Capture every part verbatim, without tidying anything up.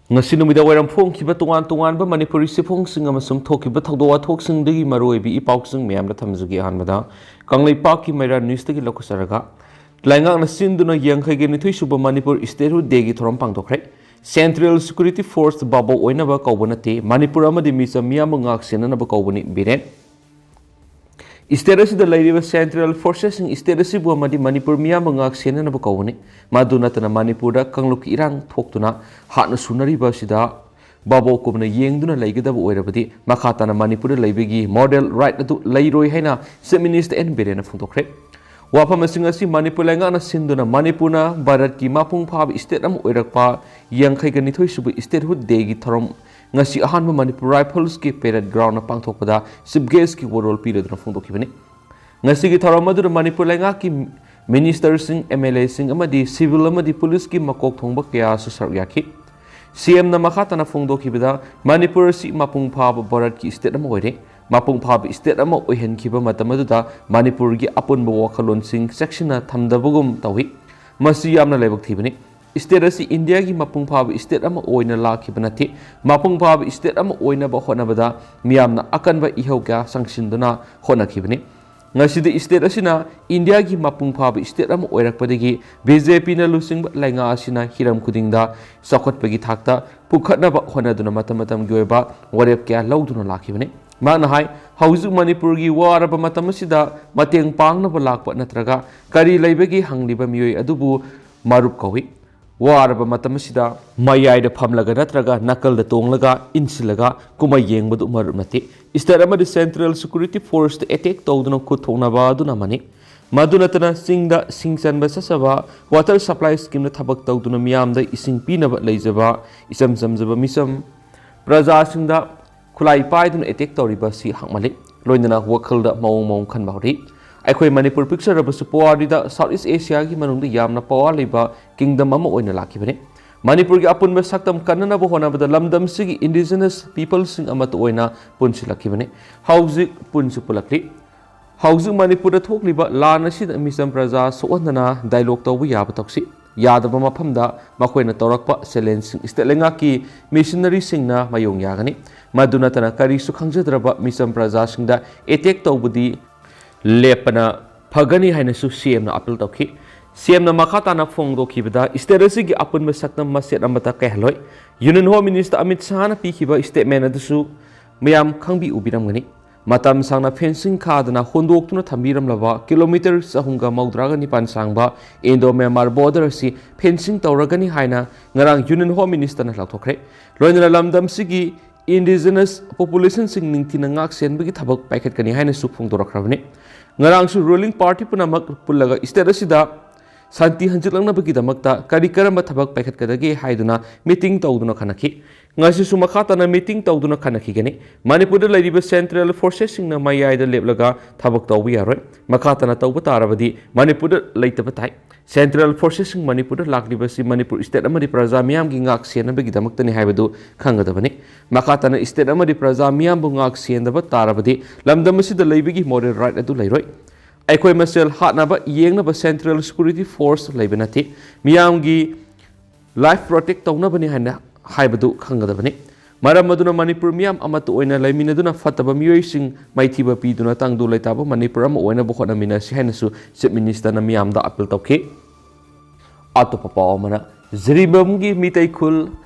ꯉꯁꯤ ꯅꯨꯃꯤꯗꯥꯡ ꯋꯥꯏꯔꯝ ꯐꯣꯡꯈꯤꯕ ꯇꯣꯉꯥꯟ ꯇꯣꯉꯥꯟꯕ ꯃꯅꯤꯄꯨꯔꯤ ꯆꯦꯐꯣꯡꯁꯤꯡ ꯑꯃꯁꯨꯡ ꯊꯣꯛꯈꯤꯕ ꯊꯧꯗꯣꯛ ꯋꯥꯊꯣꯛꯁꯤꯡꯗꯒꯤ ꯃꯔꯨꯑꯣꯏꯕ ꯏ ꯄꯥꯎꯁꯤꯡ ꯃꯌꯥꯝꯗ ꯊꯝꯖꯒꯦ꯫ ꯑꯍꯥꯟꯕꯗ ꯀꯪꯂꯩꯄꯥꯛꯀꯤ ꯃꯩꯔꯥ ꯅ꯭ꯌꯨꯁꯇꯒꯤ ꯂꯧꯈꯠꯆꯔꯒ, ꯂꯩꯉꯥꯛꯅ ꯁꯤꯟꯗꯨꯅ ꯌꯥꯡꯈꯩꯒ ꯅꯤꯊꯣꯏ ꯁꯨꯕ ꯃꯅꯤꯄꯨꯔ ꯁ꯭ꯇꯦꯠꯍꯨꯗ ꯗꯦꯒꯤ ꯊꯧꯔꯝ ꯄꯥꯡꯊꯣꯛꯈ꯭ꯔꯦ꯫ ꯁꯦꯟꯇ꯭ꯔꯦꯜ ꯁꯦꯀ꯭ꯌꯨꯔꯤꯇꯤ ꯐꯣꯔꯁ ꯕꯥꯕꯣꯛ ꯑꯣꯏꯅꯕ ꯀꯧꯕ ꯅꯠꯇꯦ, ꯃꯅꯤꯄꯨꯔ ꯑꯃꯗꯤ ꯃꯤꯆꯝ ꯃꯤꯌꯥꯝꯕꯨ ꯉꯥꯛ ꯁꯦꯟꯅꯅꯕ ꯀꯧꯕꯅꯤ, ꯕꯤꯔꯦꯟ꯫ ꯁ꯭ꯇꯦꯠ ꯑꯁꯤꯗ ꯂꯩꯔꯤꯕ ꯁꯦꯟꯇ꯭ꯔꯦꯜ ꯐꯣꯔꯁꯦꯁꯁꯤꯡ ꯁ꯭ꯇꯦꯠ ꯑꯁꯤꯕꯨ ꯑꯃꯗꯤ ꯃꯅꯤꯄꯨꯔ ꯃꯤꯌꯥꯝꯕꯨ ꯉꯥꯛ ꯁꯦꯟꯅꯅꯕ ꯀꯧꯕꯅꯤ꯫ ꯃꯗꯨ ꯅꯠꯇꯅ ꯃꯅꯤꯄꯨꯔꯗ ꯀꯥꯡꯂꯨꯞꯀꯤ ꯏꯔꯥꯡ ꯊꯣꯛꯇꯨꯅ ꯍꯥꯠꯅ ꯁꯨꯅꯔꯤꯕ ꯑꯁꯤꯗ ꯕꯥꯕꯣꯛꯀꯨꯝꯅ ꯌꯦꯡꯗꯨꯅ ꯂꯩꯒꯗꯕ ꯑꯣꯏꯔꯕꯗꯤ ꯃꯈꯥ ꯇꯥꯅ ꯃꯅꯤꯄꯨꯔꯗ ꯂꯩꯕꯒꯤ ꯃꯣꯗꯦꯜ ꯔꯥꯏꯠ ꯑꯗꯨ ꯂꯩꯔꯣꯏ ꯍꯥꯏꯅ ꯆꯤꯐ ꯃꯤꯅꯤꯁꯇꯔ ꯑꯦꯟ ꯕꯤꯔꯦꯟꯅ ꯐꯣꯡꯗꯣꯛꯈ꯭ꯔꯦ꯫ ꯋꯥꯐꯝꯁꯤꯡ ꯑꯁꯤ ꯃꯅꯤꯄꯨꯔ ꯂꯩꯉꯥꯛꯅ ꯁꯤꯟꯗꯨꯅ ꯃꯅꯤꯄꯨꯔꯅ ꯚꯥꯔꯠꯀꯤ ꯃꯄꯨꯡ ꯐꯥꯕ ꯁ꯭ꯇꯦꯠ ꯑꯃ ꯑꯣꯏꯔꯛꯄ ꯌꯥꯡꯈꯩꯒ ꯅꯤꯊꯣꯏ ꯁꯨꯕ ꯁ꯭ꯇꯦꯠꯍꯨꯗ ꯗꯦꯒꯤ ꯊꯧꯔꯝ ꯉꯁꯤ ꯑꯍꯥꯟꯕ ꯃꯅꯤꯄꯨꯔ ꯔꯥꯏꯐꯜꯁꯀꯤ ꯄꯦꯔꯦꯗ ꯒ꯭ꯔꯥꯎꯟꯗ ꯄꯥꯡꯊꯣꯛꯄꯗ ꯆꯤꯐ ꯒꯦꯁꯀꯤ ꯋꯥꯔꯣꯜ ꯄꯤꯔꯗꯨꯅ ꯐꯣꯡꯗꯣꯛꯈꯤꯕꯅꯤ꯫ ꯉꯁꯤꯒꯤ ꯊꯧꯔꯝ ꯑꯗꯨꯗ ꯃꯅꯤꯄꯨꯔ ꯂꯩꯉꯥꯛꯀꯤ ꯃꯤꯅꯤꯁꯇꯔꯁꯤꯡ, ꯑꯦꯝ ꯑꯦꯜ ꯑꯦꯁꯤꯡ ꯑꯃꯗꯤ ꯁꯤꯚꯤꯜ ꯑꯃꯗꯤ ꯄꯨꯂꯤꯁꯀꯤ ꯃꯀꯣꯛ ꯊꯣꯡꯕ ꯀꯌꯥꯁꯨ ꯁꯔꯨꯛ ꯌꯥꯈꯤ꯫ ꯁꯤ ꯑꯦꯝꯅ ꯃꯈꯥ ꯇꯥꯅ ꯐꯣꯡꯗꯣꯛꯈꯤꯕꯗ, ꯃꯅꯤꯄꯨꯔ ꯑꯁꯤ ꯃꯄꯨꯡ ꯐꯥꯕ ꯚꯥꯔꯠꯀꯤ ꯁ꯭ꯇꯦꯠ ꯑꯃ ꯑꯣꯏꯔꯦ꯫ ꯃꯄꯨꯡ ꯐꯥꯕ ꯁ꯭ꯇꯦꯠ ꯑꯃ ꯑꯣꯏꯍꯟꯈꯤꯕ ꯃꯇꯝ ꯑꯗꯨꯗ ꯃꯅꯤꯄꯨꯔꯒꯤ ꯑꯄꯨꯟꯕ ꯋꯥꯈꯜꯂꯣꯟꯁꯤꯡ ꯆꯦꯛꯁꯤꯟꯅ ꯊꯝꯗꯕꯒꯨꯝ ꯇꯧꯏ꯫ ꯃꯁꯤ ꯌꯥꯝꯅ ꯂꯥꯏꯕꯛ ꯊꯤꯕꯅꯤ꯫ ꯁ꯭ꯇꯦꯠ ꯑꯁꯤ ꯏꯟꯗꯤꯌꯥꯒꯤ ꯃꯄꯨꯡ ꯐꯥꯕ ꯁ꯭ꯇꯦꯠ ꯑꯃ ꯑꯣꯏꯅ ꯂꯥꯛꯈꯤꯕ ꯅꯠꯇꯦ꯫ ꯃꯄꯨꯡ ꯐꯥꯕ ꯁ꯭ꯇꯦꯠ ꯑꯃ ꯑꯣꯏꯅꯕ ꯍꯣꯠꯅꯕꯗ ꯃꯤꯌꯥꯝꯅ ꯑꯀꯟꯕ ꯏꯍꯧ ꯀꯌꯥ ꯆꯪꯁꯤꯟꯗꯨꯅ ꯍꯣꯠꯅꯈꯤꯕꯅꯤ꯫ ꯉꯁꯤꯗꯤ ꯁ꯭ꯇꯦꯠ ꯑꯁꯤꯅ ꯏꯟꯗꯤꯌꯥꯒꯤ ꯃꯄꯨꯡ ꯐꯥꯕ ꯁ꯭ꯇꯦꯠ ꯑꯃ ꯑꯣꯏꯔꯛꯄꯗꯒꯤ ꯕꯤ ꯖꯦ ꯄꯤꯅ ꯂꯨꯆꯤꯡꯕ ꯂꯩꯉꯥꯛ ꯑꯁꯤꯅ ꯍꯤꯔꯝ ꯈꯨꯗꯤꯡꯗ ꯆꯥꯎꯈꯠꯄꯒꯤ ꯊꯥꯛꯇ ꯄꯨꯈꯠꯅꯕ ꯍꯣꯠꯅꯗꯨꯅ ꯃꯇꯝ ꯃꯇꯝꯒꯤ ꯑꯣꯏꯕ ꯋꯥꯔꯦꯞ ꯀꯌꯥ ꯂꯧꯗꯨꯅ ꯂꯥꯛꯈꯤꯕꯅꯤ꯫ ꯃꯍꯥꯛꯅ ꯍꯥꯏ, ꯍꯧꯖꯤꯛ ꯃꯅꯤꯄꯨꯔꯒꯤ ꯋꯥꯔꯕ ꯃꯇꯝ ꯑꯁꯤꯗ ꯃꯇꯦꯡ ꯄꯥꯡꯅꯕ ꯂꯥꯛꯄ ꯅꯠꯇ꯭ꯔꯒ ꯀꯔꯤ ꯂꯩꯕꯒꯦ ꯍꯪꯂꯤꯕ ꯃꯤꯑꯣꯏ ꯑꯗꯨꯕꯨ ꯃꯔꯨꯞ ꯀꯧꯏ꯫ ꯋꯥꯔꯕ ꯃꯇꯝ ꯑꯁꯤꯗ ꯃꯌꯥꯏꯗ ꯐꯝꯂꯒ ꯅꯠꯇ꯭ꯔꯒ ꯅꯥꯀꯜꯗ ꯇꯣꯡꯂꯒ ꯏꯟꯁꯤꯜꯂꯒ ꯀꯨꯝꯍꯩ ꯌꯦꯡꯕꯗꯨ ꯃꯔꯨꯞ ꯅꯠꯇꯦ꯫ ꯁ꯭ꯇꯦꯠ ꯑꯃꯗꯤ ꯁꯦꯟꯇ꯭ꯔꯦꯜ ꯁꯦꯀ꯭ꯌꯨꯔꯤꯇꯤ ꯐꯣꯔꯁꯇ ꯑꯦꯇꯦꯛ ꯇꯧꯗꯨꯅ ꯈꯨꯠ ꯊꯣꯛꯅꯕ ꯑꯗꯨꯅ ꯑꯃꯅꯤ꯫ ꯃꯗꯨ ꯅꯠꯇꯅ ꯆꯤꯡꯗ ꯁꯤꯡ ꯆꯟꯕ ꯆꯠꯆꯕ, ꯋꯥꯇꯔ ꯁꯄ꯭ꯂꯥꯏ ꯁ꯭ꯀꯤꯝꯗ ꯊꯕꯛ ꯇꯧꯗꯨꯅ ꯃꯤꯌꯥꯝꯗ ꯏꯁꯤꯡ ꯄꯤꯅꯕ ꯂꯩꯖꯕ ꯏꯆꯝ ꯆꯝꯖꯕ ꯃꯤꯆꯝ ꯄ꯭ꯔꯖꯥꯁꯤꯡꯗ ꯈꯨꯠꯂꯥꯏ ꯄꯥꯏꯗꯨꯅ ꯑꯦꯇꯦꯛ ꯇꯧꯔꯤꯕ ꯑꯁꯤ ꯍꯥꯛꯃꯜꯂꯤ꯫ ꯂꯣꯏꯅꯅ ꯋꯥꯈꯜꯗ ꯃꯑꯣꯡ ꯃꯑꯣꯡ ꯈꯟꯕ ꯍꯧꯔꯤ꯫ ꯑꯩꯈꯣꯏ ꯃꯅꯤꯄꯨꯔ ꯄꯤꯛꯆꯔꯕꯁꯨ ꯄꯨꯋꯥꯔꯤꯗ ꯁꯥꯎꯠ ꯏꯁ ꯑꯦꯁꯤꯌꯥꯒꯤ ꯃꯅꯨꯡꯗ ꯌꯥꯝꯅ ꯄꯋꯥꯔ ꯂꯩꯕ ꯀꯤꯡꯗꯝ ꯑꯃ ꯑꯣꯏꯅ ꯂꯥꯛꯈꯤꯕꯅꯤ꯫ ꯃꯅꯤꯄꯨꯔꯒꯤ ꯑꯄꯨꯟꯕ ꯁꯛꯇꯝ ꯀꯟꯅꯅꯕ ꯍꯣꯠꯅꯕꯗ ꯂꯝꯗꯝꯁꯤꯒꯤ ꯏꯟꯗꯤꯖꯤꯅꯁ ꯄꯤꯄꯜꯁꯤꯡ ꯑꯃꯠꯇ ꯑꯣꯏꯅ ꯄꯨꯟꯁꯤꯜꯂꯛꯈꯤꯕꯅꯤ꯫ ꯍꯧꯖꯤꯛ ꯄꯨꯟꯁꯨ ꯄꯨꯜꯂꯛꯂꯤ꯫ ꯍꯧꯖꯤꯛ ꯃꯅꯤꯄꯨꯔꯗ ꯊꯣꯛꯂꯤꯕ ꯂꯥꯟ ꯑꯁꯤꯗ ꯃꯤꯆꯝ ꯄ꯭ꯔꯖꯥ ꯁꯣꯛꯍꯟꯗꯅ ꯗꯥꯏꯂꯣꯒ ꯇꯧꯕ ꯌꯥꯕ ꯇꯧꯁꯤ꯫ ꯌꯥꯗꯕ ꯃꯐꯝꯗ ꯃꯈꯣꯏꯅ ꯇꯧꯔꯛꯄ ꯆꯦꯂꯦꯟꯖꯁꯤꯡ ꯁ꯭ꯇꯦꯠ ꯂꯩꯉꯥꯛꯀꯤ ꯃꯤꯁꯅꯔꯤꯁꯤꯡꯅ ꯃꯥꯌꯣꯡ ꯌꯥꯒꯅꯤ꯫ ꯃꯗꯨ ꯅꯠꯇꯅ ꯀꯔꯤꯁꯨ ꯈꯪꯖꯗ꯭ꯔꯕ ꯃꯤꯆꯝ ꯄ꯭ꯔꯖꯥꯁꯤꯡꯗ ꯑꯦꯇꯦꯛ ꯇꯧꯕꯗꯤ ꯂꯦꯞꯄꯅ ꯐꯒꯅꯤ ꯍꯥꯏꯅꯁꯨ ꯁꯤ ꯑꯦꯝꯅ ꯑꯥꯄꯤꯜ ꯇꯧꯈꯤ꯫ ꯁꯤ ꯑꯦꯝꯅ ꯃꯈꯥ ꯇꯥꯅ ꯐꯣꯡꯗꯣꯛꯈꯤꯕꯗ, ꯁ꯭ꯇꯦꯠ ꯑꯁꯤꯒꯤ ꯑꯄꯨꯟꯕ ꯁꯛꯇꯝ ꯃꯆꯦꯠ ꯑꯃꯠꯇ ꯀꯥꯏꯍꯜꯂꯣꯏ꯫ ꯌꯨꯅꯤꯌꯟ ꯍꯣꯝ ꯃꯤꯅꯤꯁꯇꯔ ꯑꯃꯤꯠ ꯁꯥꯍꯅ ꯄꯤꯈꯤꯕ ꯁ꯭ꯇꯦꯠꯃꯦꯟ ꯑꯗꯨꯁꯨ ꯃꯌꯥꯝ ꯈꯪꯕꯤ ꯎꯕꯤꯔꯝꯒꯅꯤ꯫ ꯃꯇꯝ ꯁꯥꯡꯅ ꯐꯦꯟꯁꯤꯡ ꯈꯥꯗꯅ ꯍꯨꯟꯗꯣꯛꯇꯨꯅ ꯊꯝꯕꯤꯔꯝꯂꯕ ꯀꯤꯂꯣꯃꯤꯇꯔ ꯆꯍꯨꯝꯒ ꯃꯧꯗ꯭ꯔꯥꯒ ꯅꯤꯄꯥꯟ ꯁꯥꯡꯕ ꯏꯟꯗꯣ ꯃ꯭ꯌꯥꯟꯃꯥꯔ ꯕꯣꯔꯗꯔ ꯑꯁꯤ ꯐꯦꯟꯁꯤꯡ ꯇꯧꯔꯒꯅꯤ ꯍꯥꯏꯅ ꯉꯔꯥꯡ ꯌꯨꯅꯤꯌꯟ ꯍꯣꯝ ꯃꯤꯅꯤꯁꯇꯔꯅ ꯂꯥꯎꯊꯣꯛꯈ꯭ꯔꯦ꯫ ꯂꯣꯏꯅꯅ ꯂꯝꯗꯝꯁꯤꯒꯤ ꯏꯟꯗꯤꯖꯤꯅꯁ ꯄꯣꯄꯨꯂꯦꯁꯟꯁꯤꯡ ꯅꯤꯡꯊꯤꯅ ꯉꯥꯛ ꯁꯦꯟꯕꯒꯤ ꯊꯕꯛ ꯄꯥꯏꯈꯠꯀꯅꯤ ꯍꯥꯏꯅꯁꯨ ꯐꯣꯡꯗꯣꯔꯛꯈ꯭ꯔꯕꯅꯤ꯫ ꯉꯔꯥꯡꯁꯨ ꯔꯨꯂꯤꯡ ꯄꯥꯔꯇꯤ ꯄꯨꯝꯅꯃꯛ ꯄꯨꯜꯂꯒ ꯁ꯭ꯇꯦꯠ ꯑꯁꯤꯗ ꯁꯥꯟꯇꯤ ꯍꯟꯖꯤꯜꯂꯛꯅꯕꯒꯤꯗꯃꯛꯇ ꯀꯔꯤ ꯀꯔꯝꯕ ꯊꯕꯛ ꯄꯥꯏꯈꯠꯀꯗꯒꯦ ꯍꯥꯏꯗꯨꯅ ꯃꯤꯇꯤꯡ ꯇꯧꯗꯨꯅ ꯈꯟꯅꯈꯤ꯫ ꯉꯁꯤꯁꯨ ꯃꯈꯥ ꯇꯥꯅ ꯃꯤꯇꯤꯡ ꯇꯧꯗꯨꯅ ꯈꯟꯅꯈꯤꯒꯅꯤ꯫ ꯃꯅꯤꯄꯨꯔꯗ ꯂꯩꯔꯤꯕ ꯁꯦꯟꯇ꯭ꯔꯦꯜ ꯐꯣꯔꯁꯦꯁꯁꯤꯡꯅ ꯃꯌꯥꯏꯗ ꯂꯦꯞꯂꯒ ꯊꯕꯛ ꯇꯧꯕ ꯌꯥꯔꯣꯏ꯫ ꯃꯈꯥ ꯇꯥꯅ ꯇꯧꯕ ꯇꯥꯔꯕꯗꯤ ꯃꯅꯤꯄꯨꯔꯗ ꯂꯩꯇꯕ ꯇꯥꯏ꯫ ꯁꯦꯟꯇ꯭ꯔꯦꯜ ꯐꯣꯔꯁꯦꯁꯁꯤꯡ ꯃꯅꯤꯄꯨꯔꯗ ꯂꯥꯛꯂꯤꯕꯁꯤ ꯃꯅꯤꯄꯨꯔ ꯁ꯭ꯇꯦꯠ ꯑꯃꯗꯤ ꯄ꯭ꯔꯖꯥ ꯃꯤꯌꯥꯝꯒꯤ ꯉꯥꯛ ꯁꯦꯟꯅꯕꯒꯤꯗꯃꯛꯇꯅꯤ ꯍꯥꯏꯕꯗꯨ ꯈꯪꯒꯗꯕꯅꯤ꯫ ꯃꯈꯥ ꯇꯥꯅ ꯁ꯭ꯇꯦꯠ ꯑꯃꯗꯤ ꯄ꯭ꯔꯖꯥ ꯃꯤꯌꯥꯝꯕꯨ ꯉꯥꯛ ꯁꯦꯟꯗꯕ ꯇꯥꯔꯕꯗꯤ ꯂꯝꯗꯝ ꯑꯁꯤꯗ ꯂꯩꯕꯒꯤ ꯃꯣꯔꯦꯜ ꯔꯥꯏꯠ ꯑꯗꯨ ꯂꯩꯔꯣꯏ꯫ ꯑꯩꯈꯣꯏ ꯃꯁꯦꯜ ꯍꯥꯠꯅꯕ ꯌꯦꯡꯅꯕ ꯁꯦꯟꯇ꯭ꯔꯦꯜ ꯁꯦꯀ꯭ꯌꯨꯔꯤꯇꯤ ꯐꯣꯔꯁ ꯂꯩꯕ ꯅꯠꯇꯦ꯫ ꯃꯤꯌꯥꯝꯒꯤ ꯂꯥꯏꯐ ꯄ꯭ꯔꯣꯇꯦꯛ ꯇꯧꯅꯕꯅꯤ ꯍꯥꯏꯅ ꯍꯥꯏꯕꯗꯨ ꯈꯪꯒꯗꯕꯅꯤ꯫ ꯃꯔꯝ ꯑꯗꯨꯅ ꯃꯅꯤꯄꯨꯔ ꯃꯤꯌꯥꯝ ꯑꯃꯠꯇ ꯑꯣꯏꯅ ꯂꯩꯃꯤꯟꯅꯗꯨꯅ ꯐꯠꯇꯕ ꯃꯤꯑꯣꯏꯁꯤꯡ ꯃꯥꯏꯊꯤꯕ ꯄꯤꯗꯨꯅ ꯇꯪꯗꯨ ꯂꯩꯇꯥꯕ ꯃꯅꯤꯄꯨꯔ ꯑꯃ ꯑꯣꯏꯅꯕ ꯍꯣꯠꯅꯃꯤꯟꯅꯁꯤ ꯍꯥꯏꯅꯁꯨ ꯆꯤꯐ ꯃꯤꯅꯤꯁꯇꯔꯅ ꯃꯤꯌꯥꯝꯗ ꯑꯥꯄꯤꯜ ꯇꯧꯈꯤ꯫ ꯑꯇꯣꯞꯄ ꯄꯥꯎ ꯑꯃꯅ, ꯖꯤꯔꯤꯕꯥꯝꯒꯤ ꯃꯤꯇꯩ ꯈꯨꯜ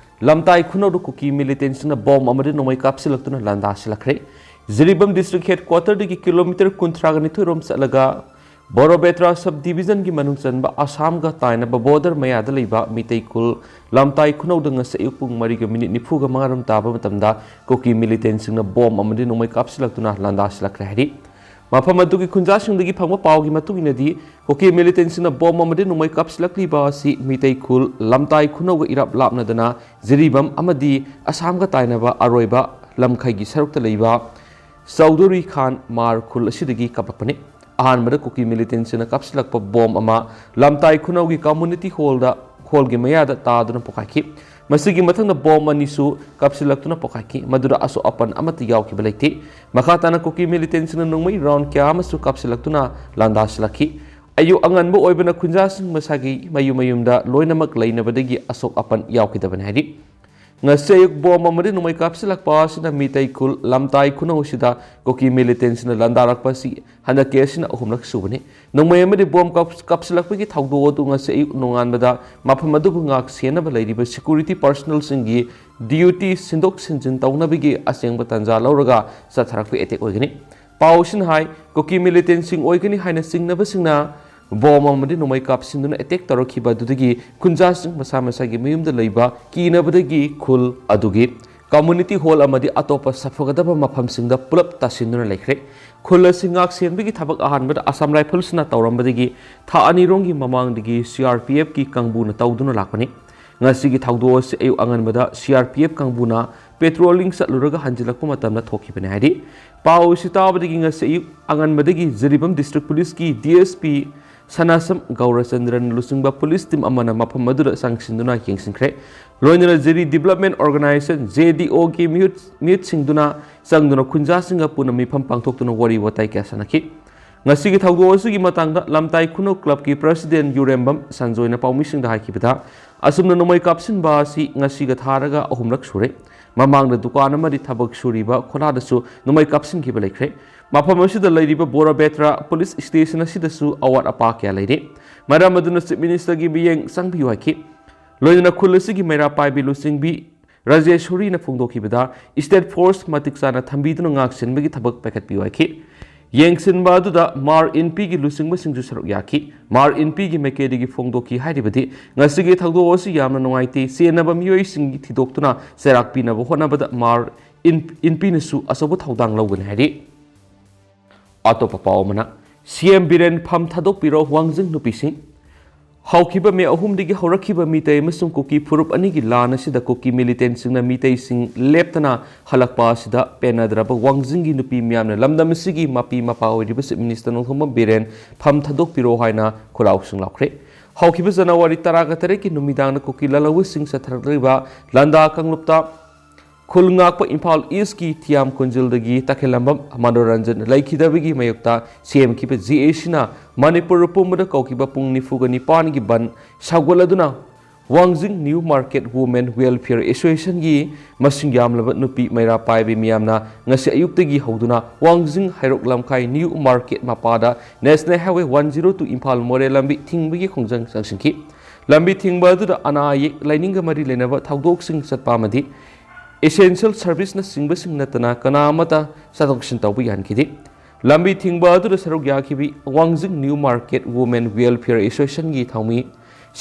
ꯂꯝꯇꯥꯏ ꯈꯨꯅꯧꯗ ꯀꯨꯀꯤ ꯃꯤꯂꯤꯇꯦꯟꯁꯤꯡꯅ ꯕꯣꯝ ꯑꯃꯗꯤ ꯅꯣꯡꯃꯩ ꯀꯥꯞꯁꯤꯜꯂꯛꯇꯨꯅ ꯂꯥꯟꯗꯥꯁꯤꯜꯂꯛꯈ꯭ꯔꯦ꯫ ꯖꯤꯔꯤꯕꯥꯝ ꯗꯤꯁꯇ꯭ꯔꯤꯛ ꯍꯦꯗꯀ꯭ꯋꯥꯇꯔꯗꯒꯤ ꯀꯤꯂꯣꯃꯤꯇꯔ ꯀꯨꯟꯊ꯭ꯔꯥꯒ ꯅꯤꯊꯣꯏ ꯔꯣꯝ ꯆꯠꯂꯒ ꯕꯣꯔꯣꯕꯦꯇ꯭ꯔꯥ ꯁꯕ ꯗꯤꯕꯤꯖꯟꯒꯤ ꯃꯅꯨꯡ ꯆꯟꯕ ꯑꯁꯥꯝꯒ ꯇꯥꯏꯅꯕ ꯕꯣꯔꯗꯔ ꯃꯌꯥꯗ ꯂꯩꯕ ꯃꯤꯇꯩ ꯈꯨꯜ ꯂꯝꯇꯥꯏ ꯈꯨꯅꯧꯗ ꯉꯁꯤ ꯑꯌꯨꯛ ꯄꯨꯡ ꯃꯔꯤꯒ ꯃꯤꯅꯤꯠ ꯅꯤꯐꯨꯒ ꯃꯉꯥ ꯔꯣꯝ ꯇꯥꯕ ꯃꯇꯝꯗ ꯀꯨꯀꯤ ꯃꯤꯂꯤꯇꯦꯟꯁꯤꯡꯅ ꯕꯣꯝ ꯑꯃꯗꯤ ꯅꯣꯡꯃꯩ ꯀꯥꯞꯁꯤꯜꯂꯛꯇꯨꯅ ꯂꯥꯟꯗꯥꯁꯤꯜꯂꯛꯈ꯭ꯔꯦ ꯍꯥꯏꯔꯤ꯫ ꯃꯐꯝ ꯑꯗꯨꯒꯤ ꯈꯨꯟꯖꯥꯁꯤꯡꯗꯒꯤ ꯐꯪꯕ ꯄꯥꯎꯒꯤ ꯃꯇꯨꯡ ꯏꯟꯅꯗꯤ, ꯀꯨꯀꯤ ꯃꯤꯂꯤꯇꯦꯟꯁꯤꯡꯅ ꯕꯣꯝ ꯑꯃꯗꯤ ꯅꯣꯡꯃꯩ ꯀꯥꯞꯁꯤꯜꯂꯛꯂꯤꯕ ꯑꯁꯤ ꯃꯤꯇꯩ ꯈꯨꯜ ꯂꯝꯇꯥꯏ ꯈꯨꯅꯧꯒ ꯏꯔꯥꯞ ꯂꯥꯞꯅꯗꯅ ꯖꯤꯔꯤꯕꯥꯝ ꯑꯃꯗꯤ ꯑꯁꯥꯝꯒ ꯇꯥꯏꯅꯕ ꯑꯔꯣꯏꯕ ꯂꯝꯈꯩꯒꯤ ꯁꯔꯨꯛꯇ ꯂꯩꯕ ꯆꯧꯗꯨꯔꯤ ꯈꯥꯟ ꯃꯥꯔ ꯈꯨꯜ ꯑꯁꯤꯗꯒꯤ ꯀꯥꯞꯂꯛꯄꯅꯤ꯫ ꯑꯍꯥꯟꯕꯗ ꯀꯨꯀꯤ ꯃꯤꯂꯤꯇꯦꯟꯁꯤꯡꯅ ꯀꯥꯞꯁꯤꯜꯂꯛꯄ ꯕꯣꯝ ꯑꯃ ꯂꯝꯇꯥꯏ ꯈꯨꯅꯧꯒꯤ ꯀꯝꯃ꯭ꯌꯨꯅꯤꯇꯤ ꯍꯣꯜꯗ, ꯍꯣꯜꯒꯤ ꯃꯌꯥꯗ ꯇꯥꯗꯨꯅ ꯄꯣꯈꯥꯏꯈꯤ꯫ ꯃꯁꯤꯒꯤ ꯃꯊꯪꯗ ꯕꯣꯝ ꯑꯅꯤꯁꯨ ꯀꯥꯞꯁꯤꯜꯂꯛꯇꯨꯅ ꯄꯣꯈꯥꯏꯈꯤ, ꯃꯗꯨꯗ ꯑꯁꯣꯛ ꯑꯄꯟ ꯑꯃꯠꯇ ꯌꯥꯎꯈꯤꯕ ꯂꯩꯇꯦ꯫ ꯃꯈꯥ ꯇꯥꯅ ꯀꯨꯀꯤ ꯃꯤꯂꯤꯇꯦꯟꯁꯤꯡꯅ ꯅꯣꯡꯃꯩ ꯔꯥꯎꯟ ꯀꯌꯥ ꯑꯃꯁꯨ ꯀꯥꯞꯁꯤꯜꯂꯛꯇꯨꯅ ꯂꯥꯟꯗꯥꯁꯤꯜꯂꯛꯈꯤ꯫ ꯑꯌꯨꯛ ꯑꯉꯟꯕ ꯑꯣꯏꯕꯅ ꯈꯨꯟꯖꯥꯁꯤꯡ ꯃꯁꯥꯒꯤ ꯃꯌꯨꯝ ꯃꯌꯨꯝꯗ ꯂꯣꯏꯅꯃꯛ ꯂꯩꯅꯕꯗꯒꯤ ꯑꯁꯣꯛ ꯑꯄꯟ ꯌꯥꯎꯈꯤꯗꯕꯅꯤ ꯍꯥꯏꯔꯤ꯫ ꯉꯁꯤ ꯑꯌꯨꯛ ꯕꯣꯝ ꯑꯃꯗꯤ ꯅꯣꯡꯃꯩ ꯀꯥꯞꯁꯤꯜꯂꯛꯄ ꯑꯁꯤꯅ ꯃꯤꯇꯩ ꯈꯨꯜ ꯂꯝꯇꯥꯏ ꯈꯨꯅꯧꯁꯤꯗ ꯀꯨꯀꯤ ꯃꯤꯂꯤꯇꯦꯟꯁꯤꯅ ꯂꯥꯟꯗꯥꯔꯛꯄ ꯑꯁꯤ ꯍꯟꯗꯛꯀꯤ ꯑꯁꯤꯅ ꯑꯍꯨꯝꯂꯛ ꯁꯨꯕꯅꯤ꯫ ꯅꯣꯡꯃꯩ ꯑꯃꯗꯤ ꯕꯣꯝ ꯀꯥꯞ-, ꯀꯥꯞꯁꯤꯜꯂꯛꯄꯒꯤ ꯊꯧꯗꯣꯛ ꯑꯗꯨ ꯉꯁꯤ ꯑꯌꯨꯛ ꯅꯣꯡꯉꯥꯟꯕꯗ ꯃꯐꯝ ꯑꯗꯨꯕꯨ ꯉꯥꯛ ꯁꯦꯟꯅꯕ ꯂꯩꯔꯤꯕ ꯁꯦꯀ꯭ꯌꯨꯔꯤꯇꯤ ꯄꯥꯔꯁꯣꯅꯦꯜꯁꯤꯡꯒꯤ ꯗ꯭ꯌꯨꯇꯤ ꯁꯤꯟꯗꯣꯛ ꯁꯤꯟꯖꯤꯟ ꯇꯧꯅꯕꯒꯤ ꯑꯁꯦꯡꯕ ꯇꯥꯟꯖꯥ ꯂꯧꯔꯒ ꯆꯠꯊꯔꯛꯄ ꯑꯦꯇꯦꯛ ꯑꯣꯏꯒꯅꯤ꯫ ꯄꯥꯎꯁꯤꯅ ꯍꯥꯏ, ꯀꯨꯀꯤ ꯃꯤꯂꯤꯇꯦꯟꯁꯤꯡ ꯑꯣꯏꯒꯅꯤ ꯍꯥꯏꯅ ꯆꯤꯡꯅꯕꯁꯤꯡꯅ ꯕꯣꯝ ꯑꯃꯗꯤ ꯅꯣꯡꯃꯩ ꯀꯥꯞꯁꯤꯟꯗꯨꯅ ꯑꯦꯇꯦꯛ ꯇꯧꯔꯛꯈꯤꯕ ꯑꯗꯨꯗꯒꯤ ꯈꯨꯟꯖꯥꯁꯤꯡ ꯃꯁꯥ ꯃꯁꯥꯒꯤ ꯃꯌꯨꯝꯗ ꯂꯩꯕ ꯀꯤꯅꯕꯗꯒꯤ ꯈꯨꯜ ꯑꯗꯨꯒꯤ ꯀꯝꯃ꯭ꯌꯨꯅꯤꯇꯤ ꯍꯣꯜ ꯑꯃꯗꯤ ꯑꯇꯣꯞꯄ ꯁꯥꯐꯒꯗꯕ ꯃꯐꯝꯁꯤꯡꯗ ꯄꯨꯂꯞ ꯇꯥꯁꯤꯟꯗꯨꯅ ꯂꯩꯈ꯭ꯔꯦ꯫ ꯈꯨꯜ ꯑꯁꯤ ꯉꯥꯛ ꯁꯦꯟꯕꯒꯤ ꯊꯕꯛ ꯑꯍꯥꯟꯕꯗ ꯑꯁꯥꯝ ꯔꯥꯏꯐꯜꯁꯅ ꯇꯧꯔꯝꯕꯗꯒꯤ ꯊꯥ ꯑꯅꯤꯔꯣꯝꯒꯤ ꯃꯃꯥꯡꯗꯒꯤ ꯁꯤ ꯑꯥꯔ ꯄꯤ ꯑꯦꯐꯀꯤ ꯀꯥꯡꯕꯨꯅ ꯇꯧꯗꯨꯅ ꯂꯥꯛꯄꯅꯤ꯫ ꯉꯁꯤꯒꯤ ꯊꯧꯗꯣꯛ ꯑꯁꯤ ꯑꯌꯨꯛ ꯑꯉꯟꯕꯗ ꯁꯤ ꯑꯥꯔ ꯄꯤ ꯑꯦꯐ ꯀꯥꯡꯕꯨꯅ ꯄꯦꯇ꯭ꯔꯣꯂꯤꯡ ꯆꯠꯂꯨꯔꯒ ꯍꯟꯖꯤꯜꯂꯛꯄ ꯃꯇꯝꯗ ꯊꯣꯛꯈꯤꯕꯅꯤ ꯍꯥꯏꯔꯤ꯫ ꯄꯥꯎ ꯑꯁꯤ ꯇꯥꯕꯗꯒꯤ ꯉꯁꯤ ꯑꯌꯨꯛ ꯑꯉꯟꯕꯗꯒꯤ ꯖꯤꯔꯤꯕꯥꯝ ꯗꯤꯁꯇ꯭ꯔꯤꯛ ꯄꯨꯂꯤꯁꯀꯤ ꯗꯤ ꯑꯦꯁ ꯄꯤ ꯁꯅꯥꯁꯝ ꯒꯧꯔꯆꯟꯗ꯭ꯔꯟ ꯂꯨꯆꯤꯡꯕ ꯄꯨꯂꯤꯁ ꯇꯤꯝ ꯑꯃꯅ ꯃꯐꯝ ꯑꯗꯨꯗ ꯆꯪꯁꯤꯟꯗꯨꯅ ꯌꯦꯡꯁꯤꯟꯈ꯭ꯔꯦ꯫ ꯂꯣꯏꯅꯅ ꯖꯤꯔꯤ ꯗꯤꯕꯦꯂꯞꯃꯦꯟ ꯑꯣꯔꯒꯅꯥꯏꯖꯦꯁꯟ, ꯖꯦ ꯗꯤ ꯑꯣꯒꯤ ꯃꯤꯍꯨꯠ, ꯃꯤꯍꯨꯠꯁꯤꯡꯗꯨꯅ ꯆꯪꯗꯨꯅ ꯈꯨꯟꯖꯥꯁꯤꯡꯒ ꯄꯨꯟꯅ ꯃꯤꯐꯝ ꯄꯥꯡꯊꯣꯛꯇꯨꯅ ꯋꯥꯔꯤ ꯋꯥꯇꯥꯏ ꯀꯌꯥ ꯁꯥꯟꯅꯈꯤ꯫ ꯉꯁꯤꯒꯤ ꯊꯧꯗꯣꯛ ꯑꯁꯤꯒꯤ ꯃꯇꯥꯡꯗ ꯂꯝꯇꯥꯏ ꯈꯨꯅꯧ ꯀ꯭ꯂꯕꯀꯤ ꯄ꯭ꯔꯁꯤꯗꯦꯟ ꯌꯨꯔꯦꯝꯕꯝ ꯁꯟꯖꯣꯏꯅ ꯄꯥꯎꯃꯤꯁꯤꯡꯗ ꯍꯥꯏꯈꯤꯕꯗ, ꯑꯁꯨꯝꯅ ꯅꯣꯡꯃꯩ ꯀꯥꯞꯁꯤꯟꯕ ꯑꯁꯤ ꯉꯁꯤꯒ ꯊꯥꯔꯒ ꯑꯍꯨꯝꯂꯛ ꯁꯨꯔꯦ꯫ ꯃꯃꯥꯡꯗ ꯗꯨꯀꯥꯟ ꯑꯃꯗꯤ ꯊꯕꯛ ꯁꯨꯔꯤꯕ ꯈꯣꯂꯥꯗꯁꯨ ꯅꯣꯡꯃꯩ ꯀꯥꯞꯁꯤꯟꯈꯤꯕ ꯂꯩꯈ꯭ꯔꯦ꯫ ꯃꯐꯝ ꯑꯁꯤꯗ ꯂꯩꯔꯤꯕ ꯕꯣꯔꯥꯕꯦꯇ꯭ꯔꯥ ꯄꯨꯂꯤꯁ ꯁ꯭ꯇꯦꯁꯟ ꯑꯁꯤꯗꯁꯨ ꯑꯋꯥꯠ ꯑꯄꯥ ꯀꯌꯥ ꯂꯩꯔꯤ꯫ ꯃꯔꯝ ꯑꯗꯨꯅ ꯆꯤꯐ ꯃꯤꯅꯤꯁꯇꯔꯒꯤ ꯃꯤꯠꯌꯦꯡ ꯆꯪꯕꯤꯌꯨ ꯍꯥꯏꯈꯤ꯫ ꯂꯣꯏꯅꯅ ꯈꯨꯜ ꯑꯁꯤꯒꯤ ꯃꯩꯔꯥ ꯄꯥꯏꯕꯤ ꯂꯨꯆꯤꯡꯕꯤ ꯔꯥꯖꯦꯁꯣꯔꯤꯅ ꯐꯣꯡꯗꯣꯛꯈꯤꯕꯗ, ꯁ꯭ꯇꯦꯠ ꯐꯣꯔꯁ ꯃꯇꯤꯛ ꯆꯥꯅ ꯊꯝꯕꯤꯗꯨꯅ ꯉꯥꯛ ꯁꯦꯟꯕꯒꯤ ꯊꯕꯛ ꯄꯥꯏꯈꯠꯄꯤꯌꯨ ꯍꯥꯏꯈꯤ꯫ ꯌꯦꯡꯁꯤꯟꯕ ꯑꯗꯨꯗ ꯃꯥꯔ ꯏꯟꯄꯤꯒꯤ ꯂꯨꯆꯤꯡꯕꯁꯤꯡꯁꯨ ꯁꯔꯨꯛ ꯌꯥꯈꯤ꯫ ꯃꯥꯔ ꯏꯟꯄꯤꯒꯤ ꯃꯥꯏꯀꯩꯗꯒꯤ ꯐꯣꯡꯗꯣꯛꯈꯤ ꯍꯥꯏꯔꯤꯕꯗꯤ, ꯉꯁꯤꯒꯤ ꯊꯧꯗꯣꯛ ꯑꯁꯤ ꯌꯥꯝꯅ ꯅꯨꯡꯉꯥꯏꯇꯦ, ꯆꯦꯟꯅꯕ ꯃꯤꯑꯣꯏꯁꯤꯡꯒꯤ ꯊꯤꯗꯣꯛꯇꯨꯅ ꯆꯩꯔꯥꯛ ꯄꯤꯅꯕ ꯍꯣꯠꯅꯕꯗ ꯃꯥꯔ ꯏꯟ-, ꯏꯟꯄꯤꯅꯁꯨ ꯑꯆꯧꯕ ꯊꯧꯗꯥꯡ ꯂꯧꯒꯅꯤ ꯍꯥꯏꯔꯤ꯫ ꯑꯇꯣꯞꯄ ꯄꯥꯎ ꯑꯃꯅ, ꯁꯤ ꯑꯦꯝ ꯕꯤꯔꯦꯟ ꯐꯝ ꯊꯥꯗꯣꯛꯄꯤꯔꯣ, ꯋꯥꯡꯖꯤꯡ ꯅꯨꯄꯤꯁꯤꯡ꯫ ꯍꯧꯈꯤꯕ ꯃꯦ ꯑꯍꯨꯝꯗꯒꯤ ꯍꯧꯔꯛꯈꯤꯕ ꯃꯤꯇꯩ ꯑꯃꯁꯨꯡ ꯀꯨꯀꯤ ꯐꯨꯔꯨꯞ ꯑꯅꯤꯒꯤ ꯂꯥꯟ ꯑꯁꯤꯗ ꯀꯨꯀꯤ ꯃꯤꯂꯤꯇꯦꯟꯁꯤꯡꯅ ꯃꯤꯇꯩꯁꯤꯡ ꯂꯦꯞꯇꯅ ꯍꯜꯂꯛꯄ ꯑꯁꯤꯗ ꯄꯦꯟꯅꯗ꯭ꯔꯕ ꯋꯥꯡꯖꯤꯡꯒꯤ ꯅꯨꯄꯤ ꯃꯤꯌꯥꯝꯅ ꯂꯝꯗꯝ ꯑꯁꯤꯒꯤ ꯃꯄꯤ ꯃꯄꯥ ꯑꯣꯏꯔꯤꯕ ꯆꯤꯐ ꯃꯤꯅꯤꯁꯇꯔ ꯅꯣꯡꯊꯣꯝꯕꯝ ꯕꯤꯔꯦꯟ ꯐꯝ ꯊꯥꯗꯣꯛꯄꯤꯔꯣ ꯍꯥꯏꯅ ꯈꯣꯜꯂꯥꯎꯁꯤꯡ ꯂꯥꯎꯈ꯭ꯔꯦ꯫ ꯍꯧꯈꯤꯕ ꯖꯅꯋꯥꯔꯤ ꯇꯔꯥꯒ ꯇꯔꯦꯠꯀꯤ ꯅꯨꯃꯤꯗꯥꯡꯗ ꯀꯨꯀꯤ ꯂꯥꯜꯍꯧꯕꯁꯤꯡ ꯆꯠꯊꯔꯛꯂꯤꯕ ꯂꯥꯟꯗꯥ ꯀꯥꯡꯂꯨꯞꯇ ꯈꯨꯜ ꯉꯥꯛꯄ ꯏꯝꯐꯥꯜ ꯏꯁꯀꯤ ꯊꯤꯌꯥꯝ ꯈꯨꯟꯖꯤꯜꯗꯒꯤ ꯇꯈꯦꯜꯂꯝꯕꯝ ꯃꯅꯣꯔꯟꯖꯟ ꯂꯩꯈꯤꯗꯕꯒꯤ ꯃꯥꯌꯣꯛꯇ ꯁꯦꯝꯈꯤꯕ ꯖꯦ ꯑꯦ ꯁꯤꯅ ꯃꯅꯤꯄꯨꯔ ꯄꯨꯝꯕꯗ ꯀꯧꯈꯤꯕ ꯄꯨꯡ ꯅꯤꯐꯨꯒ ꯅꯤꯄꯥꯟꯒꯤ ꯕꯟ ꯁꯧꯒꯠꯂꯗꯨꯅ ꯋꯥꯡꯖꯤꯡ ꯅ꯭ꯌꯨ ꯃꯥꯔꯀꯦꯠ ꯋꯨꯃꯦꯟ ꯋꯦꯜꯐꯤꯌꯔ ꯑꯦꯁꯣꯁꯤꯌꯦꯁꯟꯒꯤ ꯃꯁꯤꯡ ꯌꯥꯝꯂꯕ ꯅꯨꯄꯤ ꯃꯩꯔꯥ ꯄꯥꯏꯕꯤ ꯃꯤꯌꯥꯝꯅ ꯉꯁꯤ ꯑꯌꯨꯛꯇꯒꯤ ꯍꯧꯗꯨꯅ ꯋꯥꯡꯖꯤꯡ ꯍꯩꯔꯣꯛ ꯂꯝꯈꯥꯏ ꯅ꯭ꯌꯨ ꯃꯥꯔꯀꯦꯠ ꯃꯄꯥꯗ national highway one zero two Imphal ꯃꯣꯔꯦ ꯂꯝꯕꯤ ꯊꯤꯡꯕꯒꯤ ꯈꯣꯡꯖꯪ ꯆꯪꯁꯤꯟꯈꯤ꯫ ꯂꯝꯕꯤ ꯊꯤꯡꯕ ꯑꯗꯨꯗ ꯑꯅꯥ ꯑꯌꯦꯛ ꯂꯥꯏꯅꯤꯡꯒ ꯃꯔꯤ ꯂꯩꯅꯕ ꯊꯧꯗꯣꯛꯁꯤꯡ ꯆꯠꯄ ꯑꯃꯗꯤ essential serviceꯅꯆꯤꯡꯕꯁꯤꯡ ꯅꯠꯇꯅ ꯀꯅꯥ ꯑꯃꯠꯇ ꯆꯠꯊꯣꯛ ꯆꯠꯁꯤꯟ ꯇꯧꯕ ꯌꯥꯍꯟꯈꯤꯗꯦ꯫ ꯂꯝꯕꯤ ꯊꯤꯡꯕ ꯑꯗꯨꯗ ꯁꯔꯨꯛ ꯌꯥꯈꯤꯕꯤ ꯋꯥꯡꯖꯤꯡ ꯅ꯭ꯌꯨ ꯃꯥꯔꯀꯦꯠ ꯋꯨꯃꯦꯟ ꯋꯦꯜꯐꯤꯌꯔ ꯑꯦꯁꯣꯁꯤꯌꯦꯁꯟꯒꯤ ꯊꯧꯃꯤ